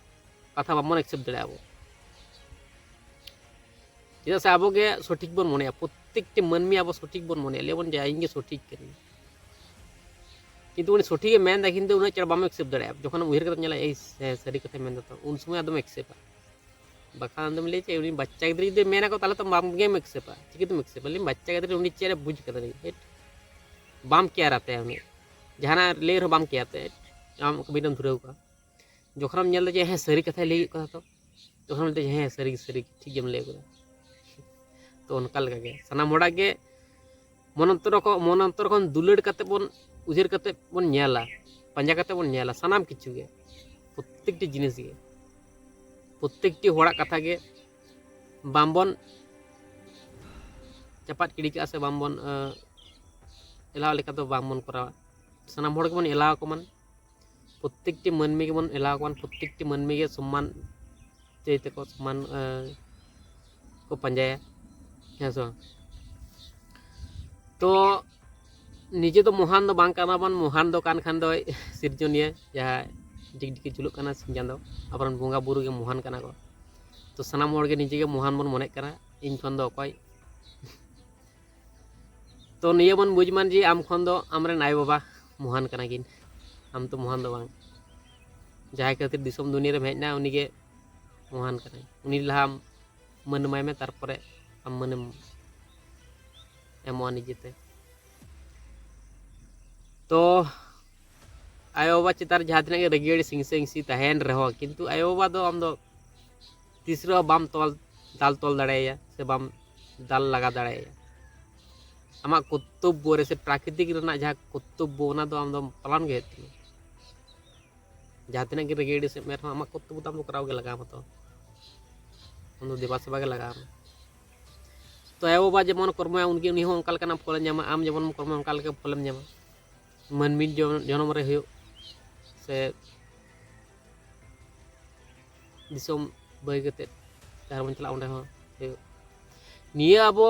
ᱠᱟᱛᱷᱟ ᱵᱟᱵᱚᱱ ᱮᱠᱥᱮᱯᱴ ᱫᱟᱲᱮᱭᱟᱜᱼᱟ ᱟᱵᱚ᱾ ᱪᱮᱫᱟᱜ ᱥᱮ ᱟᱵᱚ ᱜᱮ ᱥᱚᱴᱷᱤᱠ ᱵᱚᱱ ᱢᱚᱱᱮᱭᱟ, ᱯᱨᱚᱛᱛᱮᱠᱴᱤ ᱢᱟᱹᱱᱢᱤ ᱟᱵᱚ ᱥᱚᱴᱷᱤᱠ ᱵᱚᱱ ᱢᱚᱱᱮᱭᱟ, ᱞᱟᱹᱭᱟ ᱵᱚᱱ ᱡᱮ ᱤᱧ ᱜᱮ ᱥᱚᱴᱷᱤᱠ ᱠᱟᱹᱱᱟᱹᱧ᱾ ᱠᱤᱱᱛᱩ ᱩᱱᱤ ᱥᱚᱴᱷᱤᱠᱮ ᱢᱮᱱᱫᱟ, ᱠᱤᱱᱛᱩ ᱩᱱᱟᱹᱜ ᱪᱟᱬ ᱵᱟᱢ ᱮᱠᱥᱮᱯᱴ ᱫᱟᱲᱮᱭᱟᱜᱼᱟ᱾ ᱡᱚᱠᱷᱚᱱᱮᱢ ᱩᱭᱦᱟᱹᱨ ᱠᱟᱛᱮᱢ ᱧᱮᱞᱟ, "ᱮᱭ ᱥᱮ-, ᱥᱟᱹᱨᱤ ᱠᱟᱛᱷᱟᱭ ᱢᱮᱱᱫᱟ", ᱛᱚ ᱩᱱ ᱥᱚᱢᱚᱭ ᱟᱫᱚᱢ ᱮᱠᱥᱮᱯᱴᱟ᱾ ᱵᱟᱠᱷᱟᱱ ᱟᱫᱚᱢ ᱞᱟᱹᱭᱟ ᱪᱮᱫ, ᱩᱱᱤ ᱵᱟᱪᱪᱟ ᱜᱤᱫᱽᱨᱟᱹ ᱡᱩᱫᱤ ᱢᱮᱱᱟ ᱠᱚ, ᱛᱟᱦᱚᱞᱮ ᱛᱚ ᱵᱟᱢ ᱜᱮᱢ ᱮᱠᱥᱮᱯᱴᱟ᱾ ᱪᱤᱠᱟᱹᱛᱮᱢ ᱮᱠᱥᱮᱯᱴᱟ? ᱞᱟᱹᱭᱟᱢ, "ᱵᱟᱪᱪᱟ ᱜᱤᱫᱽᱨᱟᱹ ᱩᱱᱤ ᱪᱮᱫ ᱮ ᱵᱩᱡᱽ ᱠᱟᱫᱟ?" ᱞᱟᱹᱭᱟ, ᱦᱮᱴ, ᱵᱟᱢ ᱠᱮᱭᱟᱨ ᱟᱛᱟᱭᱟ ᱩᱱᱤ᱾ ᱡᱟᱦᱟᱱᱟᱜ ᱞᱟᱹᱭ ᱨᱮᱦᱚᱸ ᱵᱟᱢ ᱠᱮᱭᱟᱨ ᱛᱟᱭᱟ, ᱦᱮᱴ, ᱟᱢ ᱠᱟᱹᱢᱤ ᱨᱮᱢ ᱫᱷᱩᱨᱟᱹᱣ ᱠᱚᱜᱼᱟ᱾ ᱡᱚᱠᱷᱚᱱᱮᱢ ᱧᱮᱞ ᱮᱫᱟ ᱡᱮ, ᱦᱮᱸ, ᱥᱟᱹᱨᱤ ᱠᱟᱛᱷᱟᱭ ᱞᱟᱹᱭ ᱦᱩᱭᱩᱜ ᱠᱟᱱᱟ, ᱛᱚ ᱡᱚᱠᱷᱚᱱᱮᱢ ᱞᱟᱹᱭ ᱮᱫᱟ, "ᱦᱮᱸ, ᱥᱟᱹᱨᱤ, ᱥᱟᱹᱨᱤ, ᱴᱷᱤᱠ ᱜᱮᱢ ᱞᱟᱹᱭ ᱠᱟᱫᱟ", ᱛᱚ ᱚᱱᱠᱟ ᱞᱮᱠᱟᱜᱮ ᱥᱟᱱᱟᱢ ᱦᱚᱲᱟᱜ ᱜᱮ ᱢᱚᱱᱚᱱᱛᱚᱨ ᱠᱚ, ᱢᱚᱱᱚᱱᱛᱚᱨ ᱠᱷᱚᱱ ᱫᱩᱞᱟᱹᱲ ᱠᱟᱛᱮ ᱵᱚᱱ, ᱩᱭᱦᱟᱹᱨ ᱠᱟᱛᱮ ᱵᱚᱱ ᱧᱮᱞᱟ, ᱯᱟᱸᱡᱟ ᱠᱟᱛᱮ ᱵᱚᱱ ᱧᱮᱞᱟ ᱥᱟᱱᱟᱢ ᱠᱤᱪᱷᱩ ᱜᱮ, ᱯᱨᱚᱛᱛᱮᱠᱴᱤ ᱡᱤᱱᱤᱥ ᱜᱮ, ᱯᱨᱚᱛᱛᱮᱠᱴᱤ ᱦᱚᱲᱟᱜ ᱠᱟᱛᱷᱟ ᱜᱮ ᱵᱟᱝᱵᱚᱱ ᱪᱟᱯᱟᱫ ᱜᱤᱰᱤ ᱠᱟᱜᱼᱟ ᱥᱮ ᱵᱟᱝᱵᱚᱱ, ᱮ, ᱮᱞᱟᱣ ᱞᱮᱠᱟ ᱫᱚ ᱵᱟᱝᱵᱚᱱ ᱠᱚᱨᱟᱣᱟ᱾ ᱥᱟᱱᱟᱢ ᱦᱚᱲ ᱜᱮᱵᱚᱱ ᱮᱞᱟᱣ ᱟᱠᱚ ᱢᱟ, ᱯᱨᱚᱛᱛᱮᱠᱴᱤ ᱢᱟᱹᱱᱢᱤ ᱜᱮᱵᱚᱱ ᱮᱞᱟᱣ ᱟᱠᱚ ᱢᱟ, ᱯᱨᱚᱛᱛᱮᱠᱴᱤ ᱢᱟᱹᱱᱢᱤ ᱜᱮ ᱥᱚᱢᱢᱟᱱ ᱪᱟᱹᱭ ᱛᱮᱠᱚ ᱥᱚᱢᱢᱟᱱ, ᱮ, ᱠᱚ ᱯᱟᱸᱡᱟᱭᱟ, ᱦᱮᱸ ᱥᱮ ᱵᱟᱝ? ᱛᱚ ᱱᱤᱡᱮ ᱫᱚ ᱢᱚᱦᱟᱱ ᱫᱚ ᱵᱟᱝ ᱠᱟᱱᱟ ᱵᱚᱱ, ᱢᱚᱦᱟᱱ ᱫᱚ ᱠᱟᱱ ᱠᱷᱟᱱ ᱫᱚ ᱥᱤᱨᱡᱚᱱᱤᱭᱟᱹ, ᱡᱟᱦᱟᱸ ᱰᱤᱜᱽᱰᱤᱜᱤ ᱡᱩᱞᱩᱜ ᱠᱟᱱᱟ ᱥᱤᱧ ᱪᱟᱸᱫᱚ, ᱟᱵᱚᱨᱮᱱ ᱵᱚᱸᱜᱟ ᱵᱩᱨᱩ ᱜᱮ ᱢᱚᱦᱟᱱ ᱠᱟᱱᱟ ᱠᱚ᱾ ᱛᱚ ᱥᱟᱱᱟᱢ ᱦᱚᱲ ᱜᱮ ᱱᱤᱡᱮ ᱜᱮ ᱢᱚᱦᱟᱱ ᱵᱚᱱ ᱢᱚᱱᱮᱜ ᱠᱟᱱᱟ, ᱤᱧ ᱠᱷᱚᱱ ᱫᱚ ᱚᱠᱚᱭ? ᱛᱚ ᱱᱤᱭᱟᱹ ᱵᱚᱱ ᱵᱩᱡᱽ ᱢᱟ ᱡᱮ ᱟᱢ ᱠᱷᱚᱱ ᱫᱚ ᱟᱢᱨᱮᱱ ᱟᱭᱳᱼᱵᱟᱵᱟ ᱢᱚᱦᱟᱱ ᱠᱟᱱᱟ ᱠᱤᱱ, ᱟᱢ ᱛᱚ ᱢᱚᱦᱟᱱ ᱫᱚ ᱵᱟᱝ᱾ ᱡᱟᱦᱟᱸᱭ ᱠᱷᱟᱹᱛᱤᱨ ᱫᱤᱥᱚᱢ ᱫᱩᱱᱤᱭᱟᱹ ᱨᱮᱢ ᱦᱮᱡ ᱮᱱᱟ, ᱩᱱᱤᱜᱮ ᱢᱚᱦᱟᱱ ᱠᱟᱱᱟᱭ᱾ ᱩᱱᱤ ᱞᱟᱦᱟ ᱟᱢ ᱢᱟᱹᱱ ᱮᱢᱟᱭ ᱢᱮ, ᱛᱟᱨᱯᱚᱨᱮ ᱟᱢ ᱢᱟᱹᱱᱮᱢ ᱮᱢᱚᱜᱼᱟ ᱱᱤᱡᱮᱛᱮ᱾ ᱛᱚ ᱟᱭᱳᱼᱵᱟᱵᱟ ᱪᱮᱛᱟᱱ ᱨᱮ ᱡᱟᱦᱟᱸ ᱛᱤᱱᱟᱹᱜ ᱜᱮ ᱨᱟᱹᱜᱤ ᱟᱹᱲᱤᱥ ᱦᱤᱝᱥᱟᱹ ᱦᱤᱝᱥᱤ ᱛᱟᱦᱮᱱ ᱨᱮᱦᱚᱸ, ᱠᱤᱱᱛᱩ ᱟᱭᱳᱼᱵᱟᱵᱟ ᱫᱚ ᱟᱢ ᱫᱚ ᱛᱤᱥ ᱨᱮᱦᱚᱸ ᱵᱟᱢ ᱛᱚᱞ, ᱫᱟᱞ ᱛᱚᱞ ᱫᱟᱲᱮᱭᱟᱭᱟ ᱥᱮ ᱵᱟᱢ ᱫᱟᱞ ᱞᱟᱜᱟ ᱫᱟᱲᱮᱭᱟᱭᱟ᱾ ᱟᱢᱟᱜ ᱠᱚᱨᱛᱚᱵᱵᱚ ᱨᱮ ᱥᱮ ᱯᱨᱟᱠᱨᱤᱛᱤᱠ ᱨᱮᱱᱟᱜ ᱡᱟᱦᱟᱸ ᱠᱚᱨᱛᱚᱵᱵᱚ, ᱚᱱᱟ ᱫᱚ ᱟᱢ ᱫᱚ ᱯᱟᱞᱚᱱ ᱜᱮ ᱦᱩᱭᱩᱜ ᱛᱟᱢᱟ᱾ ᱡᱟᱦᱟᱸ ᱛᱤᱱᱟᱹᱜ ᱜᱮ ᱨᱟᱹᱜᱤ ᱟᱹᱲᱤᱥ ᱮᱢ ᱨᱮᱦᱚᱸ, ᱟᱢᱟᱜ ᱠᱚᱨᱛᱚᱵᱵᱚ ᱫᱚ ᱟᱢ ᱫᱚ ᱠᱚᱨᱟᱣ ᱜᱮ ᱞᱟᱜᱟᱣ ᱟᱢᱟ᱾ ᱛᱚ ᱟᱢ ᱫᱚ ᱫᱮᱵᱟ ᱥᱮᱵᱟ ᱜᱮ ᱞᱟᱜᱟᱣ ᱟᱢᱟ᱾ ᱛᱚ ᱟᱭᱳᱼᱵᱟᱵᱟ ᱡᱮᱢᱚᱱ ᱠᱚᱨᱢᱚᱭᱟ, ᱩᱱᱠᱤ, ᱩᱱᱤ ᱦᱚᱸ ᱚᱱᱠᱟ ᱞᱮᱠᱟᱱᱟᱜ ᱯᱷᱚᱞᱮ ᱧᱟᱢᱟ, ᱟᱢ ᱡᱮᱢᱚᱱ ᱠᱚᱨᱢᱚᱭᱟ, ᱚᱱᱠᱟ ᱞᱮᱠᱟ ᱯᱷᱚᱞᱮᱢ ᱧᱟᱢᱟ᱾ ᱢᱟᱹᱱᱢᱤ ᱡᱚᱱ-, ᱡᱚᱱᱚᱢ ᱨᱮ ᱦᱩᱭᱩᱜ ᱥᱮ ᱫᱤᱥᱚᱢ ᱵᱟᱹᱜᱤ ᱠᱟᱛᱮᱫ ᱡᱟᱦᱟᱸ ᱨᱮᱵᱚᱱ ᱪᱟᱞᱟᱜ, ᱚᱸᱰᱮ ᱦᱚᱸ ᱦᱩᱭᱩᱜ᱾ ᱱᱤᱭᱟᱹ ᱟᱵᱚ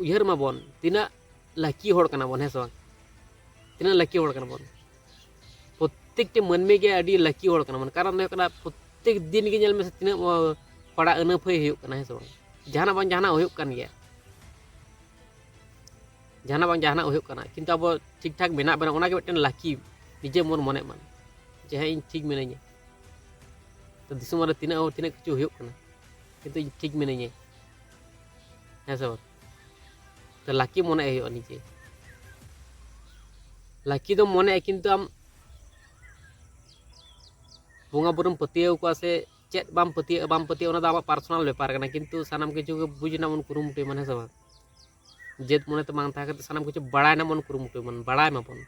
ᱩᱭᱦᱟᱹᱨ ᱢᱟᱵᱚᱱ, ᱛᱤᱱᱟᱹᱜ ᱞᱟᱹᱠᱤ ᱦᱚᱲ ᱠᱟᱱᱟ ᱵᱚᱱ, ᱦᱮᱸ ᱥᱮ ᱵᱟᱝ? ᱛᱤᱱᱟᱹᱜ ᱞᱟᱹᱠᱤ ᱦᱚᱲ ᱠᱟᱱᱟ ᱵᱚᱱ᱾ ᱯᱨᱚᱛᱛᱮᱠᱴᱤ ᱢᱟᱹᱱᱢᱤ ᱜᱮ ᱟᱹᱰᱤ ᱞᱟᱹᱠᱤ ᱦᱚᱲ ᱠᱟᱱᱟ ᱵᱚᱱ᱾ ᱠᱟᱨᱚᱱ ᱫᱚ ᱦᱩᱭᱩᱜ ᱠᱟᱱᱟ, ᱯᱨᱚᱛᱛᱮᱠ ᱫᱤᱱ ᱜᱮ ᱧᱮᱞ ᱢᱮᱥᱮ, ᱛᱤᱱᱟᱹᱜ, ᱚ, ᱯᱟᱲᱟ ᱟᱹᱱᱟᱹᱯᱷᱟᱹᱭ ᱦᱩᱭᱩᱜ ᱠᱟᱱᱟ, ᱦᱮᱸ ᱥᱮ ᱵᱟᱝ? ᱡᱟᱦᱟᱱᱟᱜ ᱵᱟᱝ ᱡᱟᱦᱟᱱᱟᱜ ᱦᱩᱭᱩᱜ ᱠᱟᱱ ᱜᱮᱭᱟ, ᱡᱟᱦᱟᱱᱟᱜ ᱵᱟᱝ ᱡᱟᱦᱟᱱᱟᱜ ᱦᱩᱭᱩᱜ ᱠᱟᱱᱟ, ᱠᱤᱱᱛᱩ ᱟᱵᱚ ᱴᱷᱤᱠ ᱴᱷᱟᱠ ᱢᱮᱱᱟᱜ ᱵᱚᱱᱟ, ᱚᱱᱟᱜᱮ ᱢᱤᱫᱴᱮᱱ ᱞᱟᱹᱠᱤ᱾ ᱱᱤᱡᱮ ᱵᱚᱱ ᱢᱚᱱᱮᱜ ᱢᱟ ᱡᱮ ᱦᱮᱸ, ᱤᱧ ᱴᱷᱤᱠ ᱢᱤᱱᱟᱹᱧᱟ᱾ ᱛᱚ ᱫᱤᱥᱚᱢ ᱨᱮ ᱛᱤᱱᱟᱹᱜ, ᱛᱤᱱᱟᱹᱜ ᱠᱤᱪᱷᱩ ᱦᱩᱭᱩᱜ ᱠᱟᱱᱟ, ᱠᱤᱱᱛᱩ ᱤᱧ ᱴᱷᱤᱠ ᱢᱤᱱᱟᱹᱧᱟ, ᱦᱮᱸ ᱥᱮ ᱵᱟᱝ? ᱛᱚ ᱞᱟᱹᱠᱤ ᱢᱚᱱᱮ ᱦᱩᱭᱩᱜᱼᱟ ᱱᱤᱡᱮ᱾ ᱞᱟᱹᱠᱤ ᱫᱚᱢ ᱢᱚᱱᱮᱜᱼᱟ, ᱠᱤᱱᱛᱩ ᱟᱢ ᱵᱚᱸᱜᱟ ᱵᱩᱨᱩᱢ ᱯᱟᱹᱛᱭᱟᱹᱣ ᱠᱚᱣᱟ ᱥᱮ ᱪᱮᱫ ᱵᱟᱢ ᱯᱟᱹᱛᱭᱟᱹᱜᱼᱟ, ᱵᱟᱢ ᱯᱟᱹᱛᱭᱟᱹᱜᱼᱟ, ᱚᱱᱟ ᱫᱚ ᱟᱢᱟᱜ ᱯᱟᱨᱥᱚᱱᱟᱞ ᱵᱮᱯᱟᱨ ᱠᱟᱱᱟ, ᱠᱤᱱᱛᱩ ᱥᱟᱱᱟᱢ ᱠᱤᱪᱷᱩ ᱜᱮ ᱵᱩᱡᱽ ᱨᱮᱱᱟᱜ ᱵᱚᱱ ᱠᱩᱨᱩᱢᱩᱴᱩᱭ ᱢᱟ, ᱦᱮᱸ ᱥᱮ ᱵᱟᱝ? ᱡᱟᱹᱛ ᱢᱚᱱᱮᱛᱮ ᱵᱟᱝ ᱛᱟᱦᱮᱸ ᱠᱟᱛᱮ ᱥᱟᱱᱟᱢ ᱠᱤᱪᱷᱩ ᱵᱟᱲᱟᱭ ᱨᱮᱱᱟᱜ ᱵᱚᱱ ᱠᱩᱨᱩᱢᱩᱴᱩᱭ ᱢᱟ, ᱵᱟᱲᱟᱭ ᱢᱟᱵᱚᱱ,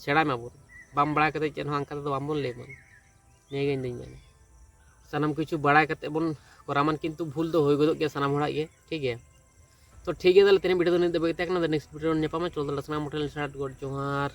ᱥᱮᱬᱟᱭ ᱢᱟᱵᱚᱱ᱾ ᱵᱟᱢ ᱵᱟᱲᱟᱭ ᱠᱟᱛᱮ ᱪᱮᱫ ᱦᱚᱸ ᱚᱱᱠᱟ ᱛᱮᱫᱚ ᱵᱟᱝᱵᱚᱱ ᱞᱟᱹᱭ ᱢᱟ᱾ ᱱᱤᱭᱟᱹᱜᱮ ᱤᱧ ᱫᱩᱧ ᱢᱮᱱᱟ, ᱥᱟᱱᱟᱢ ᱠᱤᱪᱷᱩ ᱵᱟᱲᱟᱭ ᱠᱟᱛᱮ ᱵᱚᱱ ᱠᱚᱨᱟᱣ ᱢᱟ, ᱠᱤᱱᱛᱩ ᱵᱷᱩᱞ ᱫᱚ ᱦᱩᱭ ᱜᱚᱫᱚᱜ ᱜᱮᱭᱟ ᱥᱟᱱᱟᱢ ᱦᱚᱲᱟᱜ ᱜᱮ, ᱴᱷᱤᱠ ᱜᱮᱭᱟ? ᱛᱚ ᱴᱷᱤᱠ ᱜᱮᱭᱟ, ᱛᱟᱦᱞᱮ ᱛᱮᱦᱮᱧ ᱵᱷᱤᱰᱤᱭᱳ ᱫᱚ ᱱᱤᱛ ᱫᱷᱟᱹᱵᱤᱡ ᱛᱟᱦᱮᱸ ᱠᱟᱱᱟ᱾ ᱱᱮᱠᱥᱴ ᱵᱷᱤᱰᱤᱭᱳ ᱨᱮ ᱧᱟᱯᱟᱢᱟ᱾ ᱪᱚᱞᱚ ᱛᱟᱦᱞᱮ ᱥᱟᱱᱟᱢ ᱦᱚᱲ ᱴᱷᱮᱱ ᱥᱟᱨᱦᱟᱣ, ᱜᱚᱰ ᱡᱚᱦᱟᱨ᱾